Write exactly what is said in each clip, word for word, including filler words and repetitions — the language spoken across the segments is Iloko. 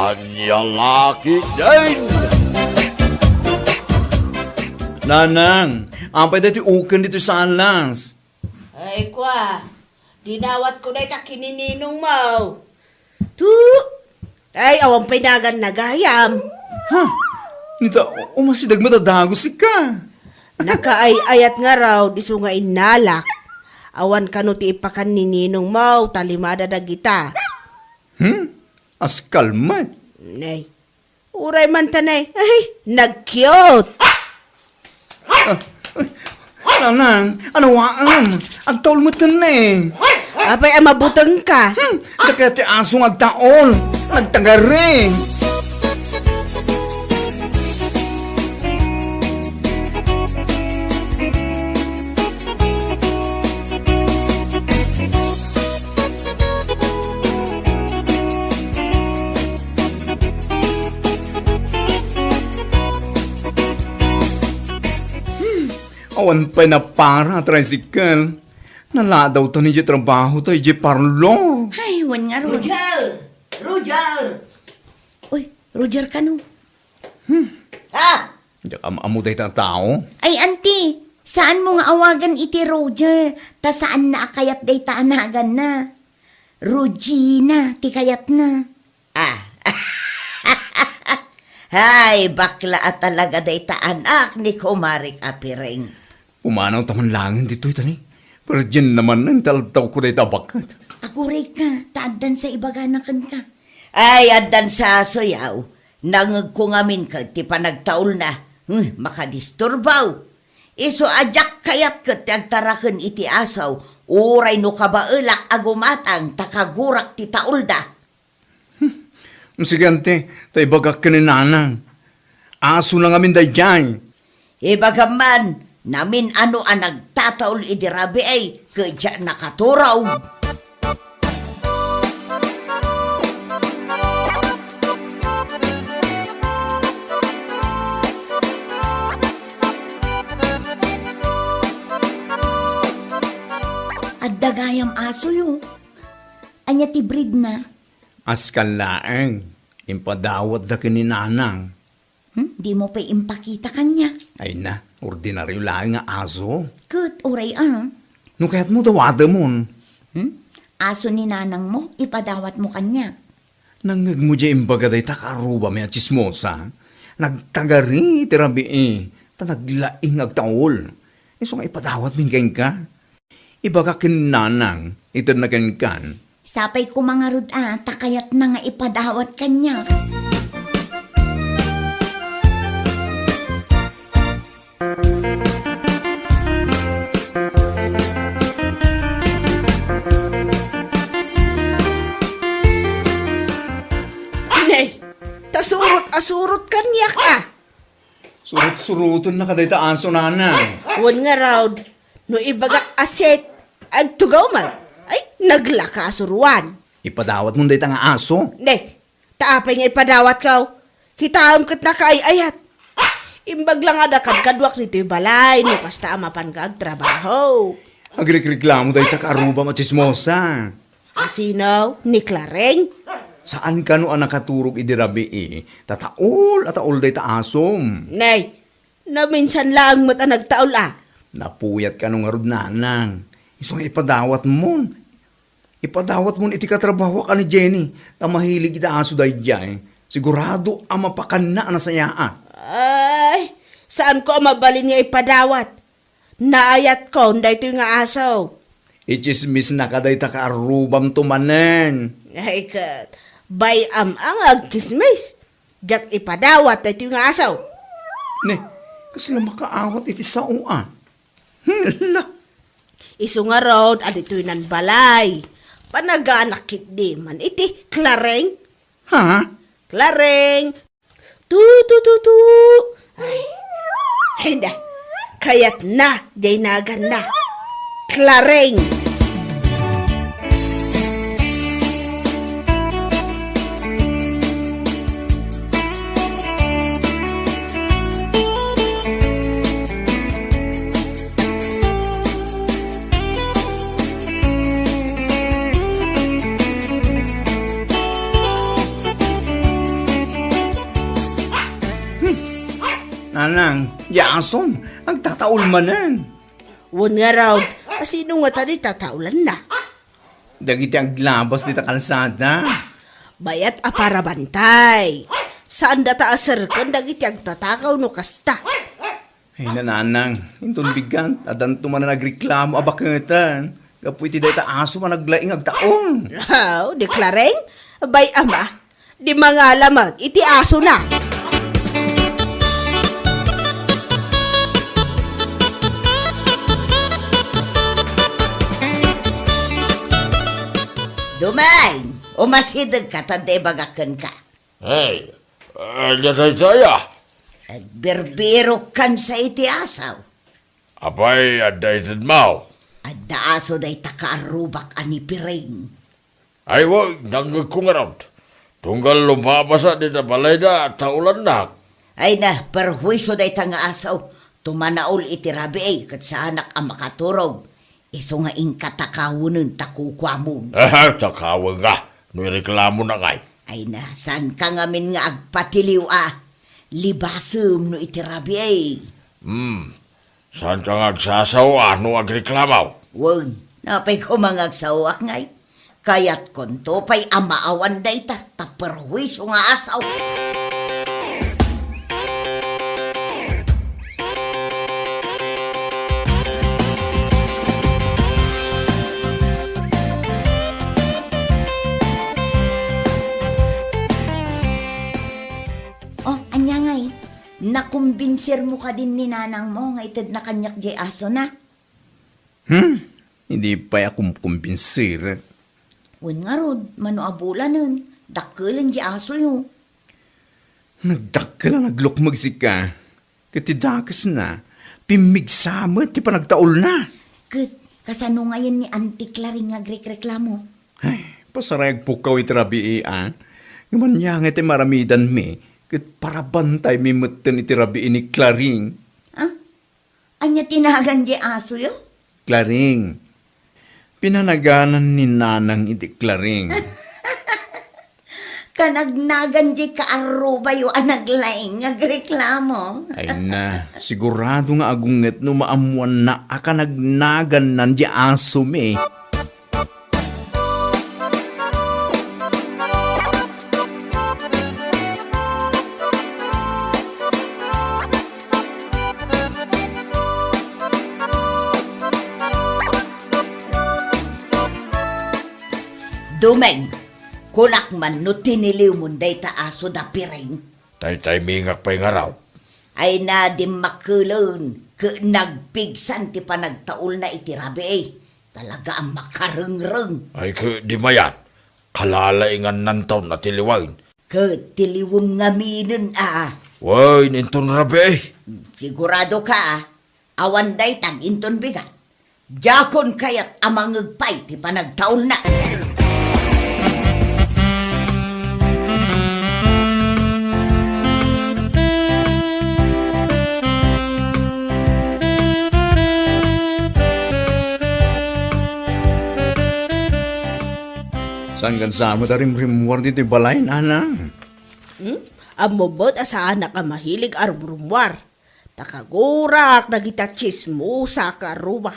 Ania la ketdin? Nanang, apay daytoy uken ditoy salas? Ay, kua, dinawatko dayta ken ni ninongmo. Tu, ay, awan pay naganna gayam. Ha? Nita, umasideg met a dagus ika. Nakaay-ayat ngarud, isu nga innalak. Awan kano ti ipakan ni ninongmo, ta limada dagita. Hmm? Askal met. Nay. Uray man ta, nay. Ay, nag-cute. Ah, ay, Nanang, ania waam? Agtaul met ne. Apay a mabutengka? Hmm, dakkel ti aso nga agtaul. Nagtagari. Hmm, awan pay napara a tricycle. Naladawta ni di trabaho ta idiay parlor. Ay, wen ngarud. Roger! Roger! Uy, Roger kano? Hmm. Ha? Diak am-ammo dayta a tao. Ay, anti, saanmo nga awagan iti Roger, ta saanna a kayat dayta a naganna. Rogina ti kayatna. Ah. Hay, bakla a talaga dayta anak ni kumarik a Pireng. Pumanaw ta man laengen ditoy, tani. Pero dian naman intaltawko dayta a baket. Agurayka, ta addan sa ibagana kenka. Ay, addan sa asoyaw. Nangngegko ngamin ket ti panagtaulna. Hmm, makadisturbaw. Isu a diak kayat ket ti agtaraken iti aso, uray no kabaelak a gumatang ta kagurak ti taulda. Hmm, sige, anti, ta ibagak ken ni Nanang. Asona ngamin daydiay. Ibagam man, namin-ano a nagtataul idi rabii, ket diak nakaturog. Adda gayam asoyo. Ania ti breedna? Askal laeng, impadawatda ken ni Nanang. Hmm? Dimo pay impakita kaniak? Ay na, ordinario laeng nga aso. Ket uray a. No kayatmo, dawatemon. Hmm? Aso ni nanangmo, ipadawatmo kaniak. Nangngegmo diay imbaga dayta kaarrubami a tsismosa? Nagtagari ti rabii, ta naglaing nga agtaul. Isu nga ipadawatmin kenka. Ibagak ken Nanang, itedna kenkan. Sapay koma ngarud a, ta kayatna nga ipadawat kaniak. Nay, ta surot a surot kaniak a. Surot-surotenna kadayta aso, Nanang. Wen ngarud, no ibagak a sit, agtugaw man. Ay, naglaka a suruan. Ipadawatmon dayta nga aso. Ne, ta apay nga ipadawatko? Kitaem ket nakaay-ayat. Imbag la nga adda kadkaduak ditoy balay, no kasta a mapanka agtrabaho. Agrikreklamo dayta kaarrubam a tsismosa. Asino? Ni Clareng? Saan kano a nakaturog idi rabii, ta taol a taol dayta asom. Nay, naminsan laeng met a nagtaol a. Napuyat kano ngarud, Nanang. Isu nga ipadawatmon. Ipadawatmon iti katrabahoak a ni Jenny, ta mahilig iti aso daydiay. Sigurado a mapakanna a nasayaat. Ay, saanko a mabalin nga ipadawat. Naayatkon daytoy nga aso. Itsismisnaka dayta kaarrubamto manen. Ay ket, bay-am a nga agtsismis. Diak ipadawat daytoy nga aso. Ne, kasla makaawat iti sao a. Hala. Isu ngarud a ditoy nan balay. Panaganak ketdi man iti Clareng. Ha? Clareng. Tu, tu, tu, tu. Ay. Ay na. Kayatna, diay naganna. Clareng. Nanang, diay asom, agtataul manen. Wen ngarud, a sino ngata diay tataolanna? Dagiti aglabas dita kalsada. Bayat a parabantay. Saandata a serken dagiti agtatakaw no kasta. Ay, nanang, inton bigat, addanto manen agreklamo a baketan. Gapu iti dayta aso a naglaing agtaul. Aw, di Clareng? Bay, ama, di mangala met iti asona. Dumeng, umasidegka ta adda ibagak kenka. Ay, ania daytoy, a? Agbirbirokkan sa iti asaw. Apay, adda itedmo? Adda aso dayta kaarrubak a ni Piring. Ay, wen, nangngegko ngarud. Tunggal lumabasa dita balayda, taolannak. Ay na, perhuiso dayta nga asaw. Tumanaol iti rabii ket saanak a makaturog. Isu nga inka takawenen ta kukuamon. Aha, takawenka. No ireklamona ngay. Ay na, saanka ngamin nga agpatiliw a. Libasem no iti rabii. Hmm. Saanka nga agsasaw a no agreklamo? Wen, apay koma nga agsaoak ngay? Kayatkonto pay a maawan dayta, ta perhuiso nga asaw. Oh, ania ngay? Nakumbinsirmo kadin ni nanangmo nga itedna kaniak diay asona? Hmm? Idi pay a kumkumbinsir. Wen ngarud, mano a bulanen, dakkelen diay asoyo. Nagdakkel a naglukmeg sika. Ket ti dakesna, pimmigsa met ti panagtaulna. Ket kasano ngayen ni Auntie Claring nga agrekreklamo? Ay, pasaray agpukkaw iti rabii, a. Ngem ania ngay ti maaramidanmi, ket parabantaymi metten iti rabii ni Claring. Ah? Ania ti nagan diay asoyo? Claring. Pinanaganan ni Nanang iti Claring. Kanagnagan diay kaarrubayo a naglaing nga agreklamo. Ay na, sigurado nga agunget no maammoanna a kanagnagannan diay asomi. Dumeng, kunak man no tiniliwmon dayta aso da Piring. Taytaymingak pay ngarud. Ay na, dimmakelen, ket nagpigsan ti panagtaulna iti rabii. Talaga a makarengreng. Ay, ket di mayat, kalalaingannanto a tiliwen. Ket tiliwem ngaminen a. Wen, inton rabii. Siguradoka a. Awan daytan inton bigat. Diakon kayat a mangngeg pay ti panagtaulna. Saan nga sa met a rimrimmuar ditoy balay, Nanang? Hmm? Ammom met a saanak a mahilig a rumrummuar. Ta kagurak dagiti tsismosa a kaarruba.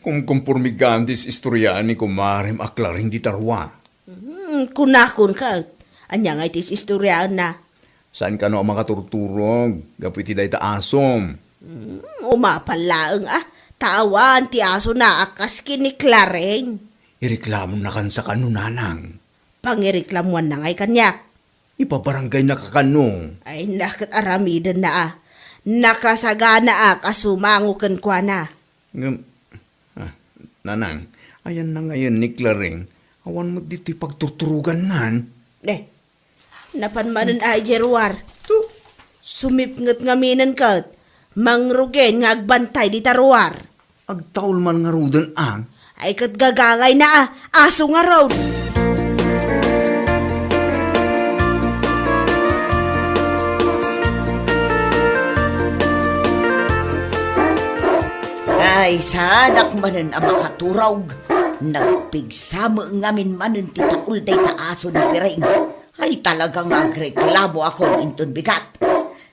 Kumkumpormikan ti istorya ni kumarem a Claring dita rua. Hmm, kunakon ket, ania ngay ti istoryaenna? Saan kano a makaturturog gapu iti dayta asom? Hmm, umapal laeng a, ta awan ti asona a kas ken ni Claring. Ireklamonnakan sa kano, Nanang? Pangireklamoannakay kaniak. Ipabarangaynaka kano? Ay, na ket aramidenna a. Nakasaganaak a sumango kenkuana. Ngem, ah, Nanang, ayanna ngayen ni Claring, awan met ditoy pagturturogannan. Eh, napan manen a idiay ruar. Tu, sumipnget ngaminen ket, mangrugen nga agbantay dita ruar. Agtaul man ngaruden a. Ay, ket gagangayna a, aso ngarud. Ay, saanak manen a makaturog. Nagpigsa met ngamin manen ti taul dayta aso ni Piring. Ay, talaga nga agreklamo ako inton bigat.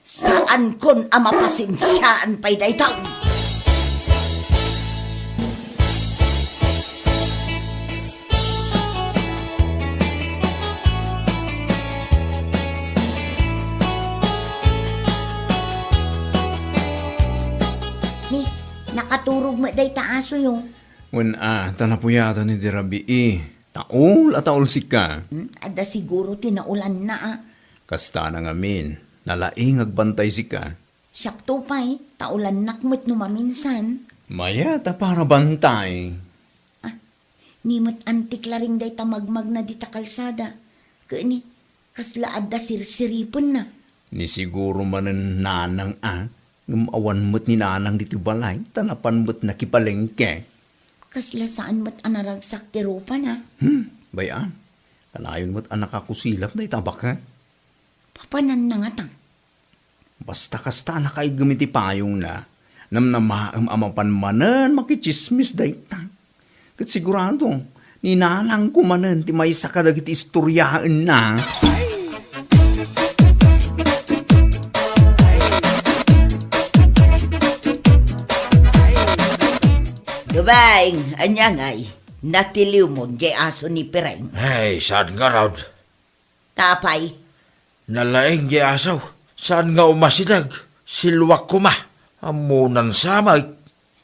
Saankon a mapasensiaan pay dayta. Ni, nakaturog met dayta asoyo. Wen a, ta napuyatan iti rabii. Taul a taul sika. Hmm, adda siguro ti naulanna a. Kasta na ngamin, nalaing agbantay sika. Siakto pay, taulannak met no maminsan. Mayat a para bantay. Ah, ni met Anti Claring dayta magmagna dita kalsada. Ket ni, kasla adda sirsiripenna. Ni siguro manen nanang a, ngem awan met ni nanang ditoy balay, ta napan met nakipalengke. Kasla saan met a naragsak ti rupana. Hmm, bay-am. Kanayon met a nakakusilap dayta a baket. Papananna ngata. Basta kasta a nakaiggem iti payongna, namnamaem a mapan manen makitsismis dayta. Ket sigurado, ni nanangko manen ti maysa kadagiti istoriaenna. Dubaing, ania ngay? Natiliwmo diay aso ni Pireng? Ay, saan ngarud? Apay? Nalaing diay aso. Saan nga umasideg? Siluak koma. Ammonan sa met.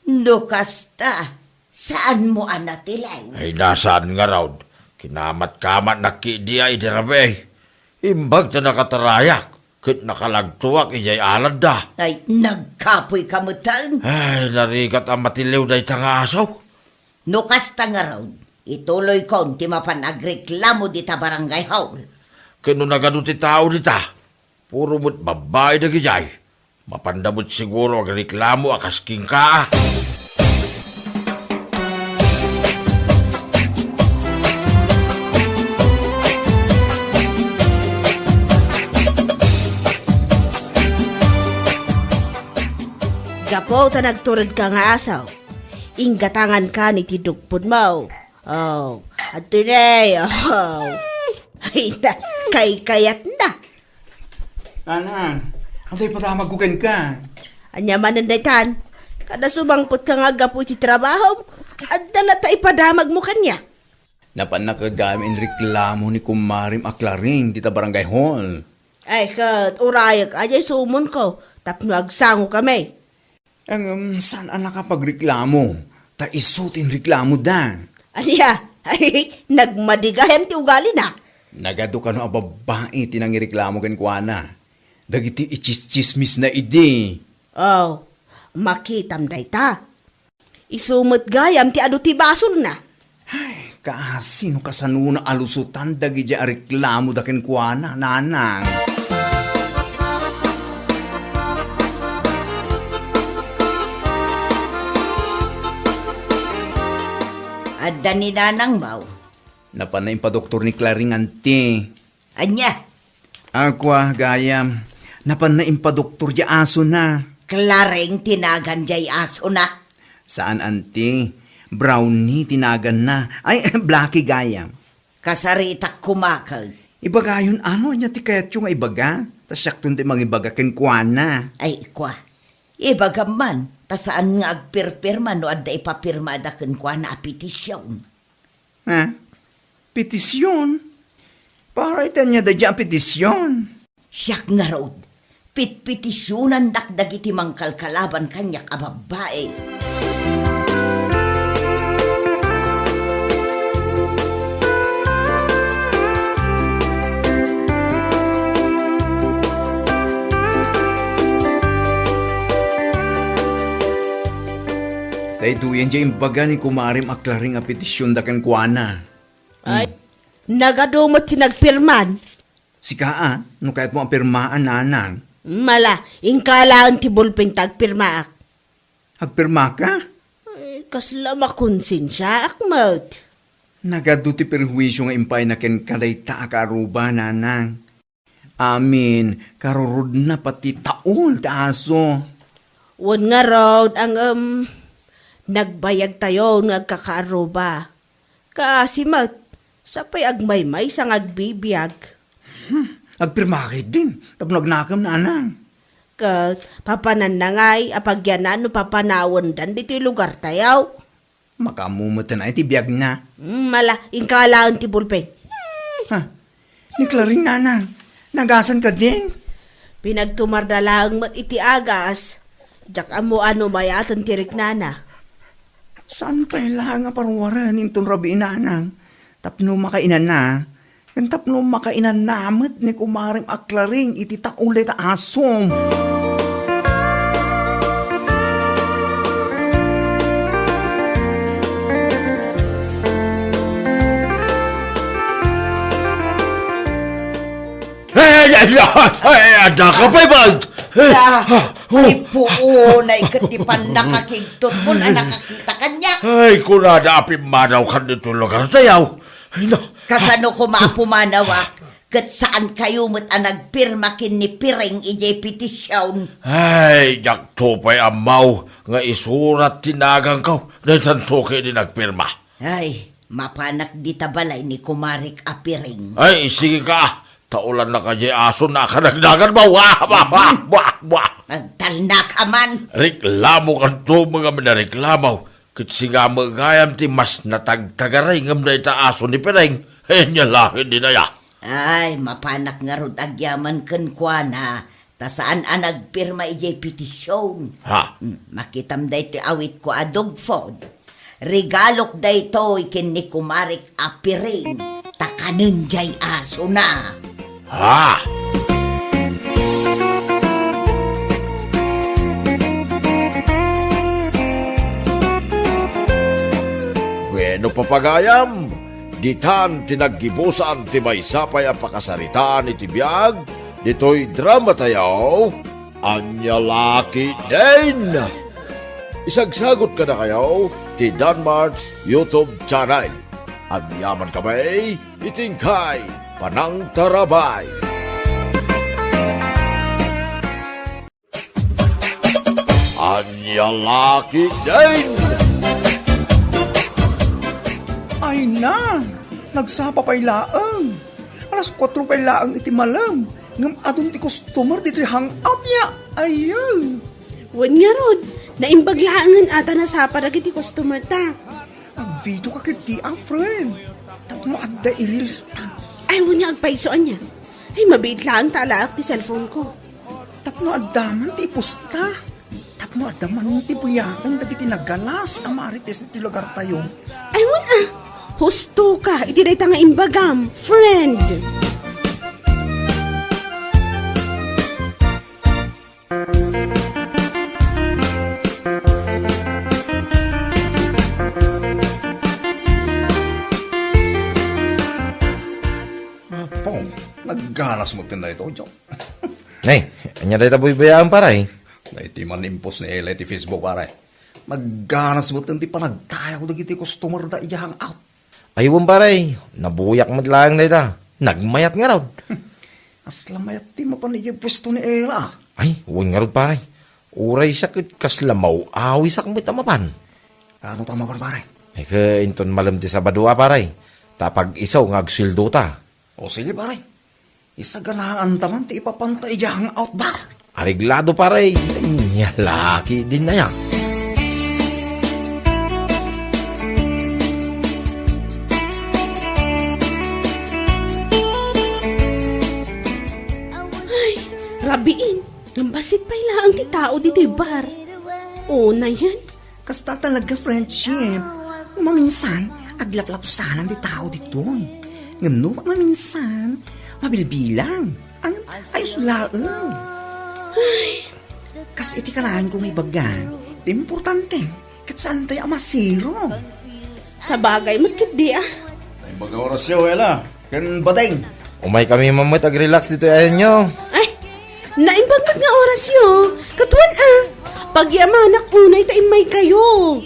No kasta, saanmo a natiliw? Ay, saan ngarud. Kinamatkamatnak ketdi a idi rabii. Imbag ta nakatarayak, ket nakalagtoak idiay aladda. Ay, nagkapoyka metten. Ay, narigat a matiliw dayta nga aso. No kasta ngarud, ituloykon ti mapan agreklamo dita barangay hall. Ket no nagadu ti tao dita, puro met babbai dagidiay. Mapanda met siguro agreklamo a kas kenka a. Gapu ta nagturedka nga aso, inggatangankan iti dugpodmo. Oh, adtoy ne, oh. Ay na, kaykayatna. Nanang, adda ipadamagko kenka. Ania manen daytan? Kada sumangpotka nga aggapu iti trabahom, adda latta ipadamagmo kaniak. Napannak gayam inreklamo ni kumarem a Claring dita barangay hall. Ay, ket urayek a diay sumonko tapno agsangokami. Ngem saan a nakapagreklamo, ta isu ti inreklamoda. Ania? Ay, nagmadi gayam ti ugalina. Nagadu kano a babbai ti nangireklamo kenkuana. Dagiti itsismisna idi. Oh, makitam dayta. Isu met gayam ti adu ti basolna. Ay, kaasi no kasanona a lusotan dagidiay a reklamoda kenkuana, nanang. Adda ni nanangmo? Napanna impadoktor ni Claring, anti. Ania? Akua, gayam, napanna impadoktor diay asona. Claring ti nagan diay asona? Saan, anti. Brownie ti naganna. Ay, Blackie, gayam. Kasaritak koma ket. Ibagayon, ano, ania ti kayatyo nga ibaga? Ta siakton ti mangibaga kenkuana. Ay, kua. Ibagam man, ta saan nga agpirpirma no adda ipapirmada kenkuana a petision. Ha? Petision? Para iti ania daydiay a petision? Siak ngarud, pitpetisionandak dagiti mangkalkalaban kaniak a babbai. Daytoyen diay imbaga ni kumarem a Claring a petisionda kenkuana. Ay, hmm. Nagadu met ti nagpirman. Sika a, no kayatmo a pirmaan, nanang. Mala, inka laeng ti bulpen ta agpirmaak. Agpirmaka? Ay, kasla makonsensiaak met. Nagadu ti perhuisio nga impayna kenka dayta a kaaruba, nanang. Amin, karurodna pati taul ti aso. Wen ngarud, ngem, nagbayagtayon nga agkakaaruba. Kaasi met, sa pay agmaymaysa nga agbibiag. Hmm, agpirma ketdin, tapno agnakem, nanang. Ket papananna ngay a pagyanan no papanawendan ditoy lugartayo. Makaammo met ti biagna. Hmm, mala, inka laeng ti bulpen. Ha? Ni Claring, nanang, nagasan kadin? Pinagtumarda laeng met iti agas. Diak ammo a no mayaten ti riknana. Saan pay laeng a paruaren inton rabii, nanang? Tapno makainanna, ken tapno makainanna met ni kumarem a Claring iti tauli ta asom. Ay, ay, ay, ay, adda ka pay, Bal? Ay, ah, oh. Ay, puo, naiket ti pannakakigtot mo na nakakita kanya. Ay, kunada a pimmanaw kan dito lugar tayaw. Ay, na. Kasano koma a pumanawak? Ket saan kayo met a nagpirma ken ni Piring idiay petision? Ay, diakto pay ammaw nga isurat ti naganko. Daytanto ket di nagpirma. Ay, mapanak dita balay ni kumarek a Piring. Ay, sige ka. Taulannaka diay aso na kanagdagan ba? Wah, wah, wah, wah, wah. Agtalnaka man. Reklamo kanto, mga minareklamo. Ket siga met gayam ti mas natagtagaray ngem dayta aso ni Piring. Ania laeng dinaya. Ay, mapanak ngarud agyaman kenkuana, ta saan a nagpirma idiay petision. Ha? Hmm, makitam daytoy awitko a dog food. Regalok daytoy ken ni kumarek a Piring, ta kanen diay asona. Ha? Bueno, papagayam, ditan ti naggibusan ti maysa pay a pakasaritaan iti biag ditoy drama tayo, Ania la ketdin. Isagsagut kadakayo ti Danmart's YouTube channel. Agyaman kami iti inkay panangtarabay. Ania la ketdin. Ay na, nagsapa pay laeng. Alas kuatro pay laeng iti malem, ngem adun ti customer ditoy hangout ya. Ayun. Wen ngarud, naimbag laengen a ta nasapa dagiti customer ta. Agvideo ka ketdi a, friend. Tapno adda i-reels ta. Ay, wen nga agpayso ania. Ay, mabiit laeng ta alaak ti cellphone ko. Tapno adda man ti ipusta. Tapno adda man ti buyaken dagiti nagalas a marites iti lugartayo. Ay, wen a. Husto ka iti dayta nga imbagam, friend. Apo, nagganas met ken daytoy, Joe. Nay, ania dayta buybuyaam, pare? Nay, ti man impos ni Ella iti Facebook, pare. Nagganas met ken ti panagtayaw dagiti customer da idiay hangout. Ay, wen, pare, nabuyak met laeng dayta. Nagmayat ngarud. Kasla mayat ti mapan idiay puesto ni Ella. Ay, wen ngarud, pare. Uray siak ket kasla maw-awisak met a mapan. Ano ta mapan, pare? Ay, ket inton malem ti Sabado a, pare. Ta pag-isu nga agsueldo ta. O sige, pare. Isaganaan ta man ti ipapanta idiay hangout bar. Areglado, pare. Ania la ketdin aya. Ay, rabiin. Ngem bassit pay laeng ti tao ditoy bar. O, nayan. Kasta talaga friendship. Maminsan, aglaplapsanan ti tao ditoy. Ngem no maminsan, mabilbilang. Ang ayos laeng. Ay. Kas iti kanayon ko nga ibaga, ti importante, ket saan tayo a masiro. Sabagay met ketdi a. Ibaga oras yo, Ella. Ken Bading. Umay kami man met agrelax ditoy ayanyo. Ay, naimbag met nga orasyo. Ket wen a, pagyamanak unay ta immay kayo.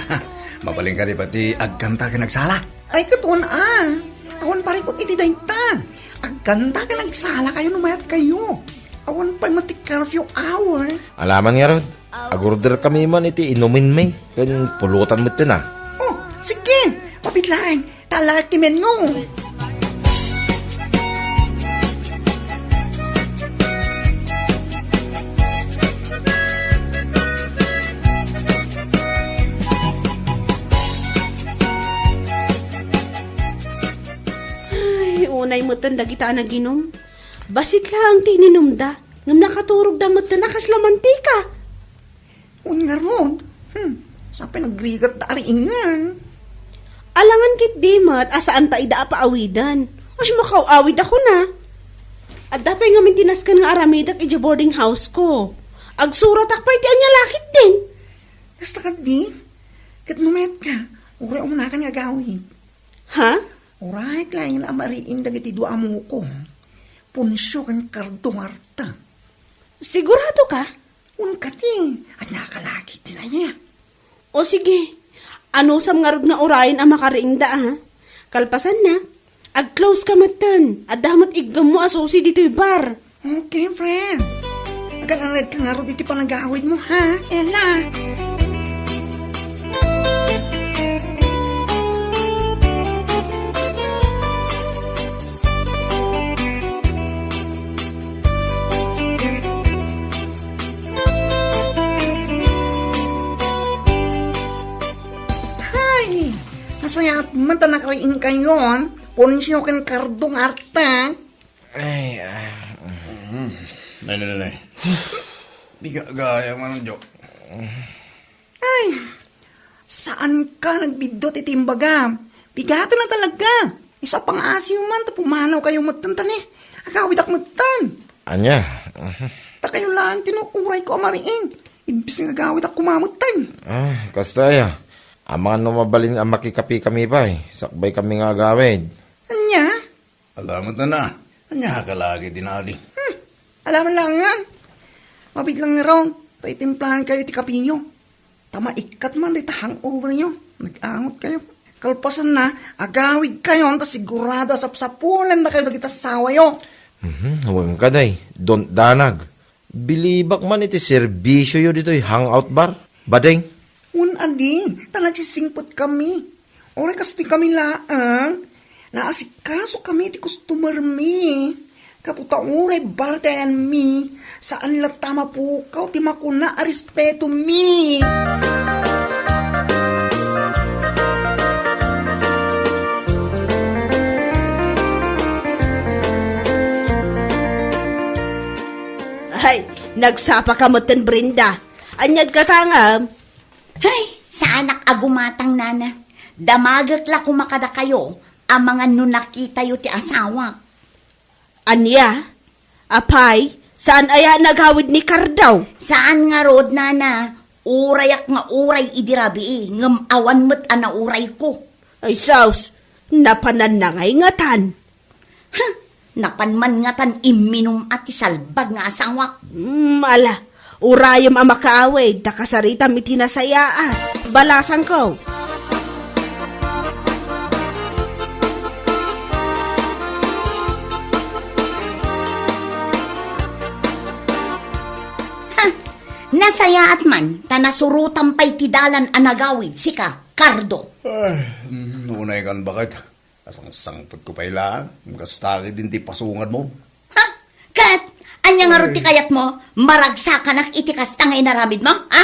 Mabalin ka di pati agkanta ken agsala? Ay, ket wen a. Awan parikot iti dayta. Agkanta ken agsala kayo no mayat kayo. Awan pay met ti curfew hour. Alaman ngarud, agorder kami man iti inumin mi, ken pulutan met ti na. Oh, sige, mapit laeng. Talakimen mo. Tan dagita a naginum. Bassit laeng ti ininumda, ngem nakaturogda metten a kasla mantika. Wen ngarud, hmm, sapay nagrigat da ari ingen. Alangan ketdi met a saanta ida a paawiden. Ay, makaw-awid ako na. Adda pay ngamin ti nasken nga aramidek idiay boarding house ko. Agsuratak pay ti ania la ketdin. Kasta kadi, ket no metka, uray umunaka nga agawid. Ha? Uray, laeng a mariing dagiti dua a muko. Poncio ken Cardo Marta. Sigurado ka? Wen kadi, ania ka la ketdin aya? O sige, anusam ngarud nga urayen a makariingda, ha? Kalpasanna, ag-close ka metten. Adda met iggemmo a susi ditoy bar. Okay, friend. Agan-anad ka ngarud iti panagawidmo, ha, Ella? Hay! Nasayaat man ta nakariingkayon, Poncio ken Cardo Marta. Ay, ah, mm. Nay, nay, nay, nay. Di ka gaya man, Jo. Ay, saan ka nagbiddut iti imbagam? Bigaten a talaga. Isu a pangaasiyo man ta pumanaw kayo metten ta ni. Agawidak metten. Ania? Mhm. Ta kayo laeng ti no uray ko a mariing. Imbis nga agawidak koma metten. Ah, kasta aya. Amangan no mabalin a makikape kami pay. Sakbay kami nga agawid. Ania? Alamet na na. Ania ka lagi dinali? Hmm. Alaman lang nga. Mabit lang nga raw. Ta itimplahan kayo iti kapiyo. Ta maikkat man dita hangover nyo. Nag-angot kayo. Kalpasan na, agawid kayo, ta sigurado a sapsapulan na kayo dagiti asawa yo. Mhm, wen ka, day. Don't danag. Bilibak man iti serbisioyo ditoy hangout bar. Bading? Wen a di, ta nagsisingpet kami. Uray kastoy kami laeng, naasikaso kami ti customer mi. Gapu ta uray bartayan mi, saan latta mapukaw ti makuna a respeto mi. Ay, nagsapa ka metten, Brenda. Aniad ka tangam? Hay, saanak a gumatang, nana. Damagek la koma kadakayo, amangan no nakitayo ti asawak. Ania? Apay, saan aya a nagawid ni Cardo? Saan ngarud, nana. Urayak nga uray idi rabii, ngem awan met a naurayko. Ay, sus, napananna ngay ngatan. Ha? Napan man ngatan imminum a ti salbag nga asawak. Hmm, ala, urayem a makaawid, ta kasaritam iti nasayaat. Balasangko. Ha? Nasayaat man, ta nasurotam pay ti dalan a nagawid, sika, Cardo. Ay, mm, unay kan baket. Asangsangpetko pay laeng, kasta ketdin ti pasungadmo. Ha? Ket, ania ngarud ti kayatmo? Maragsakanak iti kasta nga inaramidmo, ha?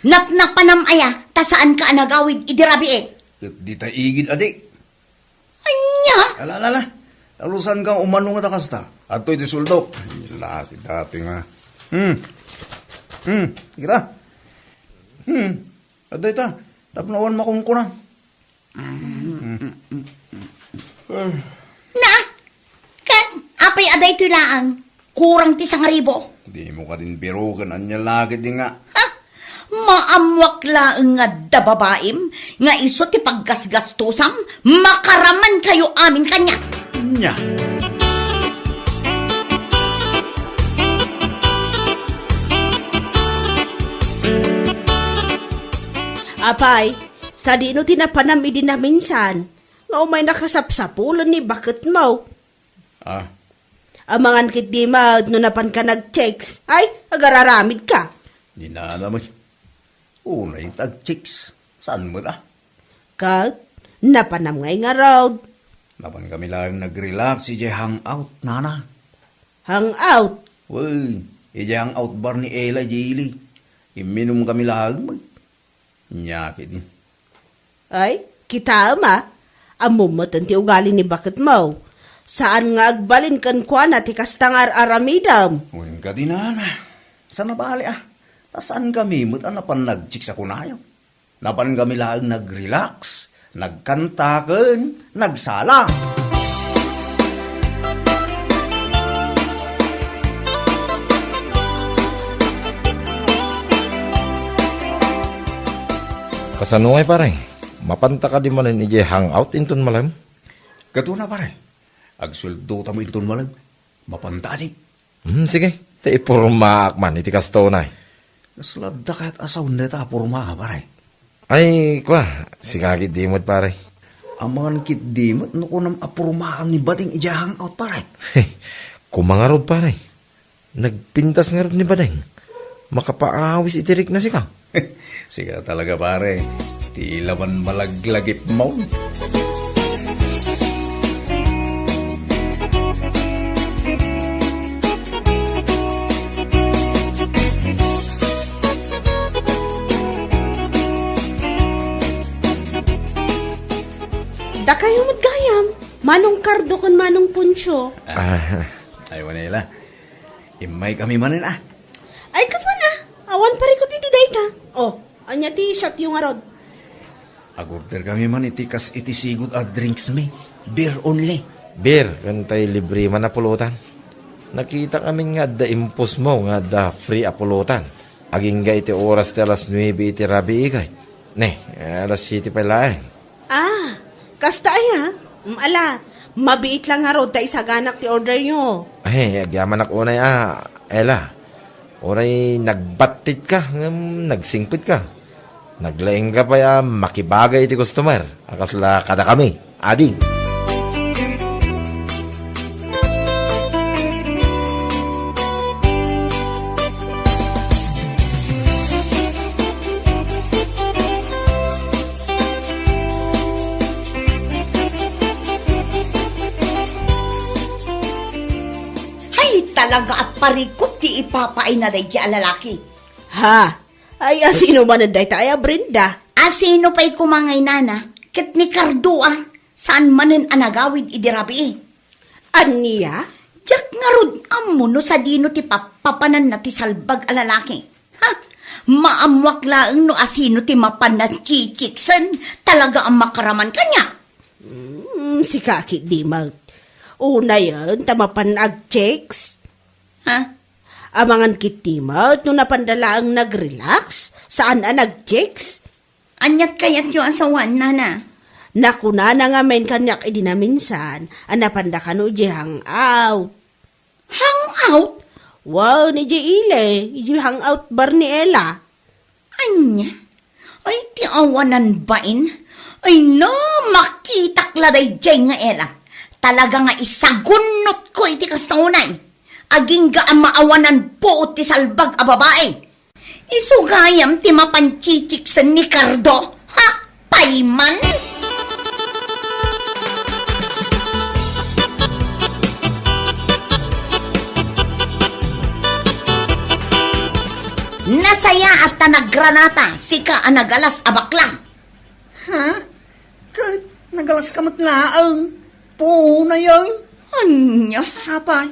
Napnapanam aya, ta saanka a nagawid idi rabii? Ket dita igid a di. Ania? Ala, ala, ala. Talusanka umano nga ta kasta. Adtoy ti sueldok. Laki dati nga. Hmm. Hmm. Kita? Hmm. Adtoy ta. Tapno awan makunkuna. Na? Ket apay a daytoy laeng? Kurang ti sangaribo. Dimo kadin biroken, ania la ketdi nga. Ha? Maammoak laeng nga adda babaim nga isu ti paggasgastusam, makaraman kayo amin kaniak. Nia. Apay, sadino ti napanam idi naminsan nga umay nakasapsapulen ni baketmo? Ah. Amangan ketdi met no napanka nag-chicks. Ay, agararamidka. Di na naman. Unay ta ag-chicks. Saan met, ah? Ket, napanam ngay ngarud. Napan kami laeng nag-relax idiay hangout, nana. Hangout? Wen, idiay hangout bar ni Ella, Jilly. Imminum kami laeng, met. Nia ketdi. Ay, kitaem a. Ammom metten ti ugali ni baketmo. Saan nga agbalin kenkuana ti kasta nga ar-aramidem. Wen kadi, nana. Saan a bale, a. Ta saankami met a napan nag-chicks a kunayo. Napankami laeng nag-relax, nagkanta ken nagsala. Kasano ngay, pare? Mapanta kadi manen idiay hangout inton malem? Katuna, pare. Agsueldotami inton malem. Mapanta kadi? Hmm, sige. Ta ipormaak man iti kasta unay. Kasla adda kayat a sawen dayta a porma, pare? Ay, kua, sika ketdi met, pare. Amangan ketdi met no kunam a pormaam ni Bading idiay hangout, pare. Koma ngarud, pare. Nagpintas ngarud ni Bading. Makapaawis iti rikna sika. Sika talaga, pare. Ti laman malaglagipmo. Dakayo met gayam, Manong Cardo ken Manong Poncio. Ah. Ay, wala ila. Immaykami manen, a. Ay, ket wen, a. Awan parikut iti dayta. Oh, ania ti shotyo ngarud? Agorderkami man iti kas iti sigud a drinksmi. Beer only. Beer, ken tay libre man a pulutan. Nakitakami nga adda impusmo nga adda free a pulutan. Agingga iti oras ti alas nuebe iti rabii, kayat. Ne, alas siete pay laeng. Ah, kasta aya? Mm, ala, mabiit lang ngarud ta isaganak ti orderyo. Ay, agyamanak unay a, Ella. Uray nagbattitka, ngem nagsingpetka. Naglaingka pay a makibagay iti customer a kasla kadakami. Ading. Ay, talaga a parikut ti ipapaayna daydi a lalaki. Ha? Ay, asino manen dayta aya, Brenda? Asino pay koma ngay, nana? Ket ni Cardo a, saan manen a nagawid idi rabii. Ania? Diak ngarud ammo no sadino ti pappapananna ti salbag a lalaki. Ha? Maammoak laeng no asino ti mapanna chichiksen, talaga a makaraman kaniak. Mm, sika ketdi met. Unayen ta mapan ag-chicks. Ha? Amangan ketdi met no napanda laeng nag-relax, saan a nag-chicks. Aniat kayatyo a sawen, nana? Nakunana ngamin kaniak idi naminsan a napanda kano idiay hangout. Hangout? Wen, idiay ili, idiay hangout bar ni Ella. Ania? Ay, ti awanan bain? Ay, no, makitak la daydiay nga Ella. Talaga nga isagunnotko iti kasta unay. Agingga a maawanan puot ti salbag a babai. Isu gayam ti mapan chichiksen ni Cardo? Ha? Payman? Nasayaat ta naggranata, sika a nagalas a bakla. Ha? Ket nagalaska met laeng. Puonayen? Ania? Apay,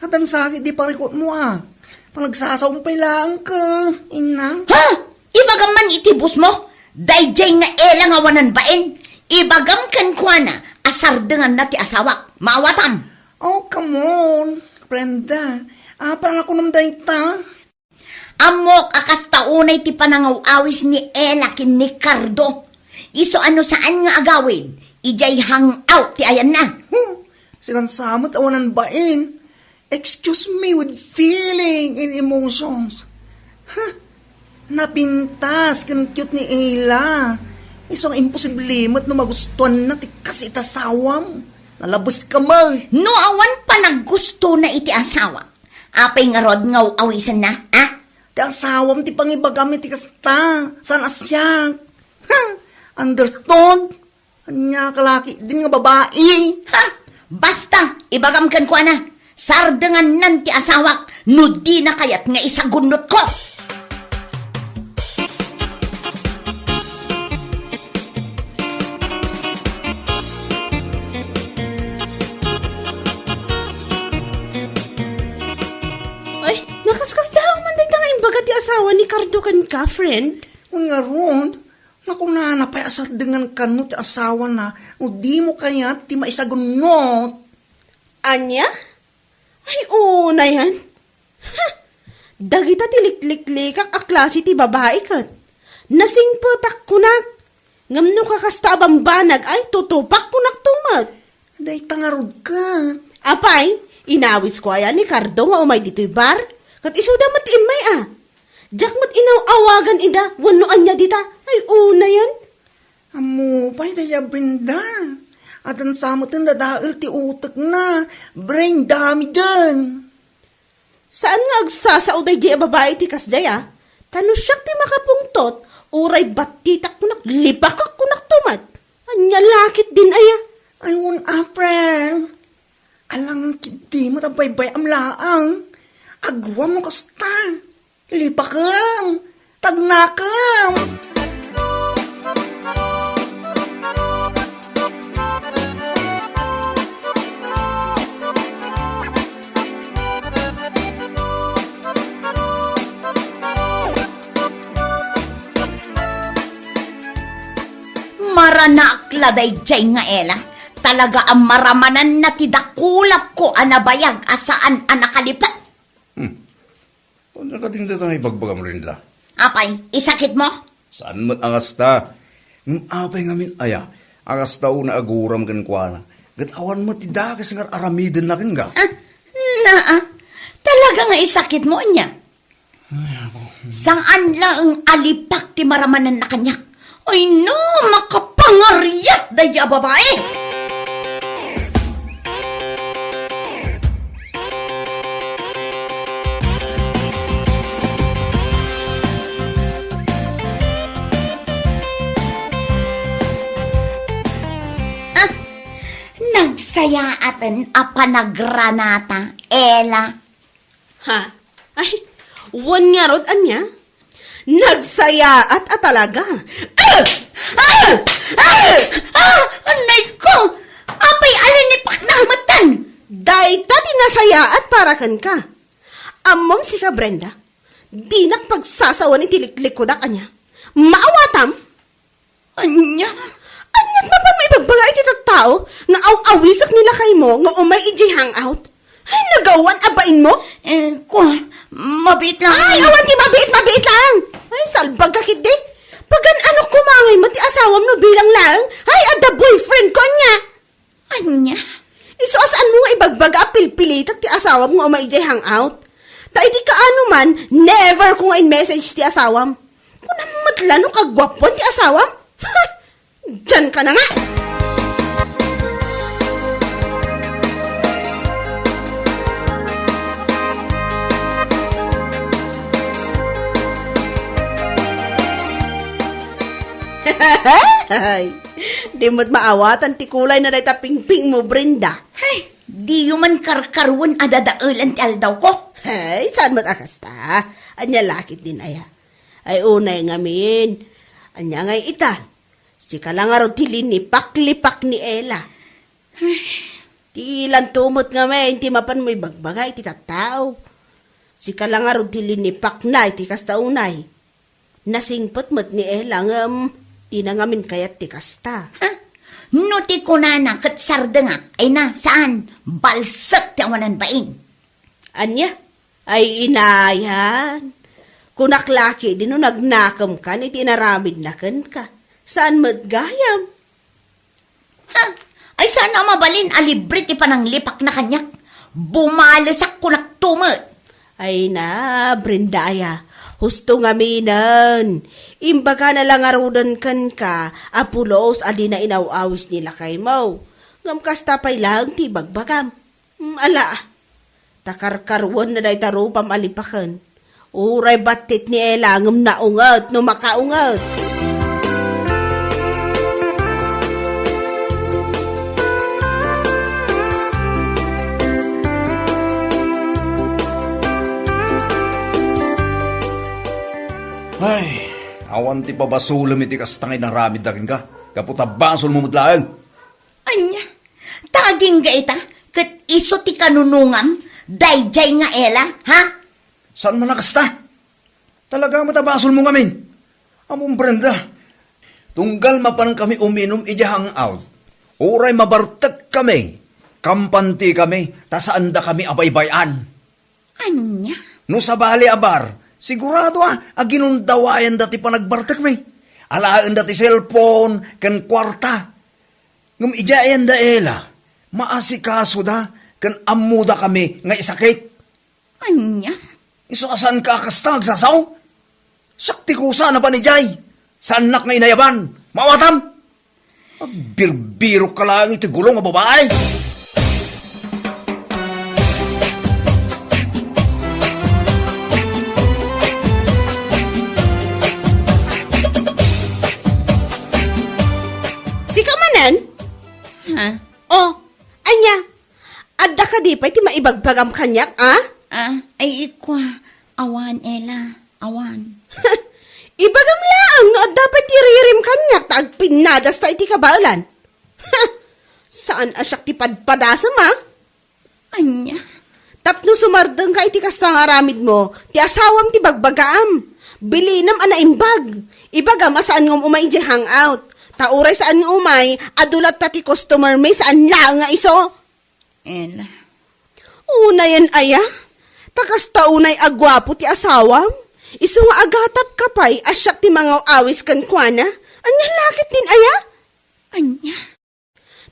addan sakit di parikutmo a. Panagsasaom pay laeng ket, inna. Ha? Ibagam man iti bossmo, daydiay nga Ella nga awanan bain. Ibagam kenkuana a sardenganna ti asawak. Maawatam. Oh, come on, Brenda. Apay a kunam dayta? Ammok a kasta unay ti panangaw-awis ni Ella ken ni Cardo. Isu a no saan nga agawid, idiay hangout ti ayanna. Hmm, sinansamet awanan bain. Excuse me with feeling and emotions. Huh? Napintas ken cute ni Ella. Isu nga imposible met no magustuanna ti kas iti asawam. Nalabes ka met. No awan panaggustona iti asawa, apay ngarud nga aw-awisenna, a? Ti asawam ti pangibagam iti kasta, saan a siak. Ha? Understood? Ania ka laki din nga babai? Ha? Basta, ibagam kenkuana, sardengannan ti asawak no dina kayat nga isagunnotko. Kaskas daw man dayta nga imbaga ti asawa ni Cardo kenka, friend. Ngarud, makunana pay a sardengan kano ti asawana no dimo kayat ti maisagunnot. Ania? Ay, unayen. Ha! Dagita ti likliklikak a klase ti babai ket. Nasingpetak kunak. Ngem no kakasta a bambanag ay tutupak kunak tumet. Dayta ngarud ket. Apay, inawisko aya ni Cardo nga umay ditoy bar? Ket isuda met ti immay a. Diak met inaw-awagan ida wenno ania dita. Ay, unayen. Ammo pay dayta Brenda. Addan sa met dadael ti utekna. Brenda miden. Saan nga agsasao daydiay a babai iti kasdiay a? Ta no siak ti makapungtot, uray battitak kunak, lipakek kunak tumet. Ania la ketdin aya? Ay, wen, April. Alangan ketdi met a baybay-am laeng. Aguam no kasta. Lipakem. Tagnakem. Maranaak la daydiay nga Ella. Talaga a maramananna ti dakulapko a nabayag a saan a nakalipek. Hmm. Ania kadi dayta nga ibagbagam, Brenda? Apay, isakitmo? Saan met a kasta? Ngem apay ngamin aya a kasta unay aguram kenkuana, ket awan met ti dakes nga ar-aramidenna kenka? Ah, naa. Talaga nga isakitmo ania? Ay, apo. Saan laeng a lipak ti maramananna kaniak? Ay no, makapangariat daydiay a babai! Ah, nagsayaaten a panagranata, Ella. Ha? Ay, wen ngarud, ania? Nagsayaat a talaga. Ah! Ah! Ah! Ah! Anay ko! Apay a linipakna a metten? Dayta ti nasayaat para kenka. Ammom sika, Brenda, dinak pagsasawen iti liklikkudak, ania? Maawatam? Ania? Aniat mapan maibagbaga iti tattao nga aw-awisek ni lakaymo nga umay idiay hangout? Ay, nagawan a bainmo? Eh, kuan, mabiit lang. Ay, awan ti mabiit, mabiit lang! Ay, salbag ka ketdi. Pagan-anok koma ngay met ti asawam no bilang laeng? Ay, adda boyfriend ko, ania? Ania? Isu a saanmo nga ibagbaga a pilpilitek ti asawam nga umay idiay hangout? Ta idi kaano man, never ko nga in-message ti asawam. Kunam met la no kaguapuan ti asawam? Ha! Diyan ka na nga! Di met maawatan ti kulay na dayta pingpingmo, Brenda. Ay, diyo man karkaruen a dadaelan ti aldawko. Ay, saan met a kasta? Ania la ketdin aya? Ay, unay ngamin. Ania ngay ita? Sika la ngarud ti linipak-lipak ni Ella. Ay, ti lanto met ngamin ti mapanmo ibagbaga iti tattao. Sika la ngarud ti linipakna iti kasta unay. Nasingpet met ni Ella ngem dina ngamin kayat ti kasta. Ha? No ti kunana ket sardengak, ay na, saan? Balsek ti awanan bain. Ania? Ay, inayan. Kunak la ketdi no nagnakemkan iti inaramidna kenka. Saan met gayam? Ha? Ay, saan a mabalin a libre ti pananglipakna kaniak? Bumalesak kunak tumet. Ay na, Brenda aya. Husto ngaminen. Imbagana la ngaruden kenka a pulos a dina inaw-awis ni lakaymo. Ngem kasta pay laeng ti ibagbagam. Mm, ala, ta karkaruenna dayta rupam a lipaken. Uray battit ni Ella ngem naunget no makaunget. Ay, awan ti pabasolem iti kasta nga inaramidda kenka. Gapu ta basolmo met laeng. Ania? Ta agingga ita, ket isu ti kanunongam, daydiay nga Ella, ha? Saan man a kasta? Talaga met a basolmo ngamin. Ammom, Brenda, tunggal mapankami uminum idiay hangout, uray mabartekkami, kampantikami, ta saandakami a baybay-an. Ania? No sabali a bar, sigurado a, a ginundawayanda ti panagbartekmi. Alaenda ti cellphone ken kuarta. Ngem idiay ayan da Ella, maasikasoda ken ammodakami nga isakit. Ania? Isu a saanka a kasta nga agsasaw? Siak ti kusa a napan idiay. Saannak nga inayaban. Maawatam! Agbirbirokka laeng iti gulong a babae. Sika manen? Ha? Oh, ania? Adda kadi pay ti maibagbagam kaniak, a? Ah, ay, ikua, awan, Ella, awan. Ibagam laeng no adda pay ti ririm kaniak ta agpinnadasta iti kabaelan. Saan a siak ti padpadasem, a? Ania? Tapno sumardengka iti kasta nga aramidmo, ti asawam ti bagbagaam. Bilinem a naimbag. Ibagam a saan nga umay idiay hangout. Ta uray saan nga umay, adu latta ti customer mi, saan laeng nga isu. Ella. Unayen aya? Ta kasta unay a guapo ti asawam? Isu nga agatapka pay a siak ti mangaw-awis kenkuana? Ania la ketdin aya? Ania?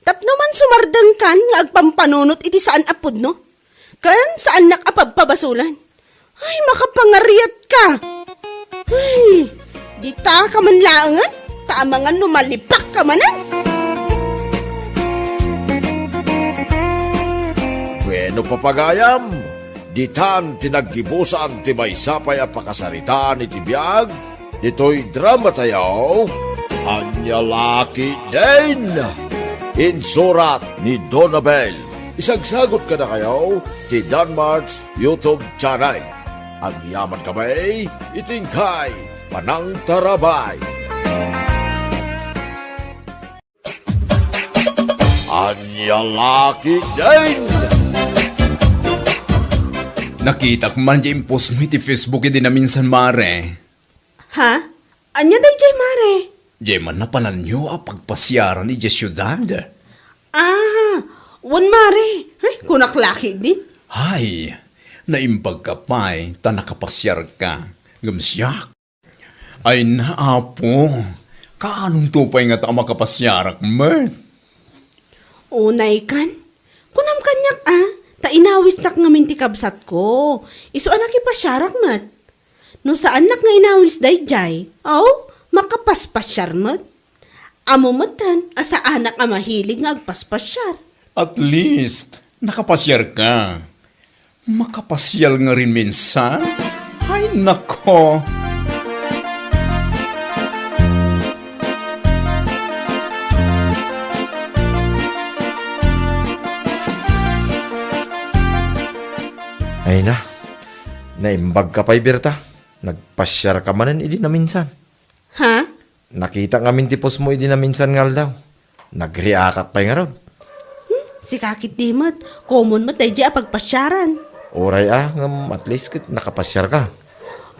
Tapno man sumardengkan nga agpampanunot iti saan a pudno, ken saannak a pabpabasolan. Ay, makapangariatka! Ay, ditaka man laengen, ta amangan no malipakka manen! Bueno, papagayam, ditan ti naggibusan ti maysa pay a pakasaritaan iti biag ditoy dramatayo, Ania La Ketdin. Insurat ni Donabel. Isagsagot kadakayo ti Danmart's YouTube channel. Agyaman kami iti inkay panangtarabay. Ania La Ketdin! Nakitak man di impostmo iti Facebook idi naminsan, mare. Ha? Ania daydiay, mare? Diay man napananyo a pagpasiaran idiay siudad? Ah, wen, mare. Ay, kunak la ketdin. Hay, naimbagka pay ta nakapasiarka. Ngem siak, ay na, Apo, kaanonto pay ngata a makapasiarak met? Unay kan, kunam kaniak a, ta inawisnak ngamin ti kabsatko. Isu a nakipasiarak met. No saannak nga inawis daydiay, aw, makapaspasiar met. Ammo metten a saanak a mahilig nga agpaspasiar. At least, nakapasiarka. Makapasiar ngamin minsan? Ay, nako! Ay na, naimbagka pay, Berta. Nagpasiarka manen idi naminsan. Ha? Nakitak ngamin ti postmo idi naminsan nga aldaw. Nagriakak pay ngarud. Hmm, sika ketdi met. Common met daydiay a pagpasiaran. Uray a, ngem at least ket nakapasiarka.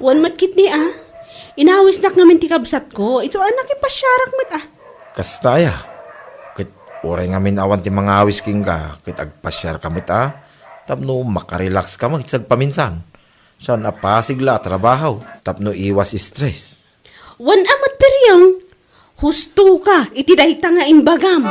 Wen met ketdi a. Inawisnak ngamin ti kabsatko. Isu a nakipasiarak met a. Kasta aya. Ket uray ngamin awan ti mangawis kenka, ket agpasiarka met a. Tapno makarelaxka met sagpaminsan. Saan a pasig la a trabaho tapno iwas stress. Wen a met, Periang, hustoka iti dayta nga imbagam.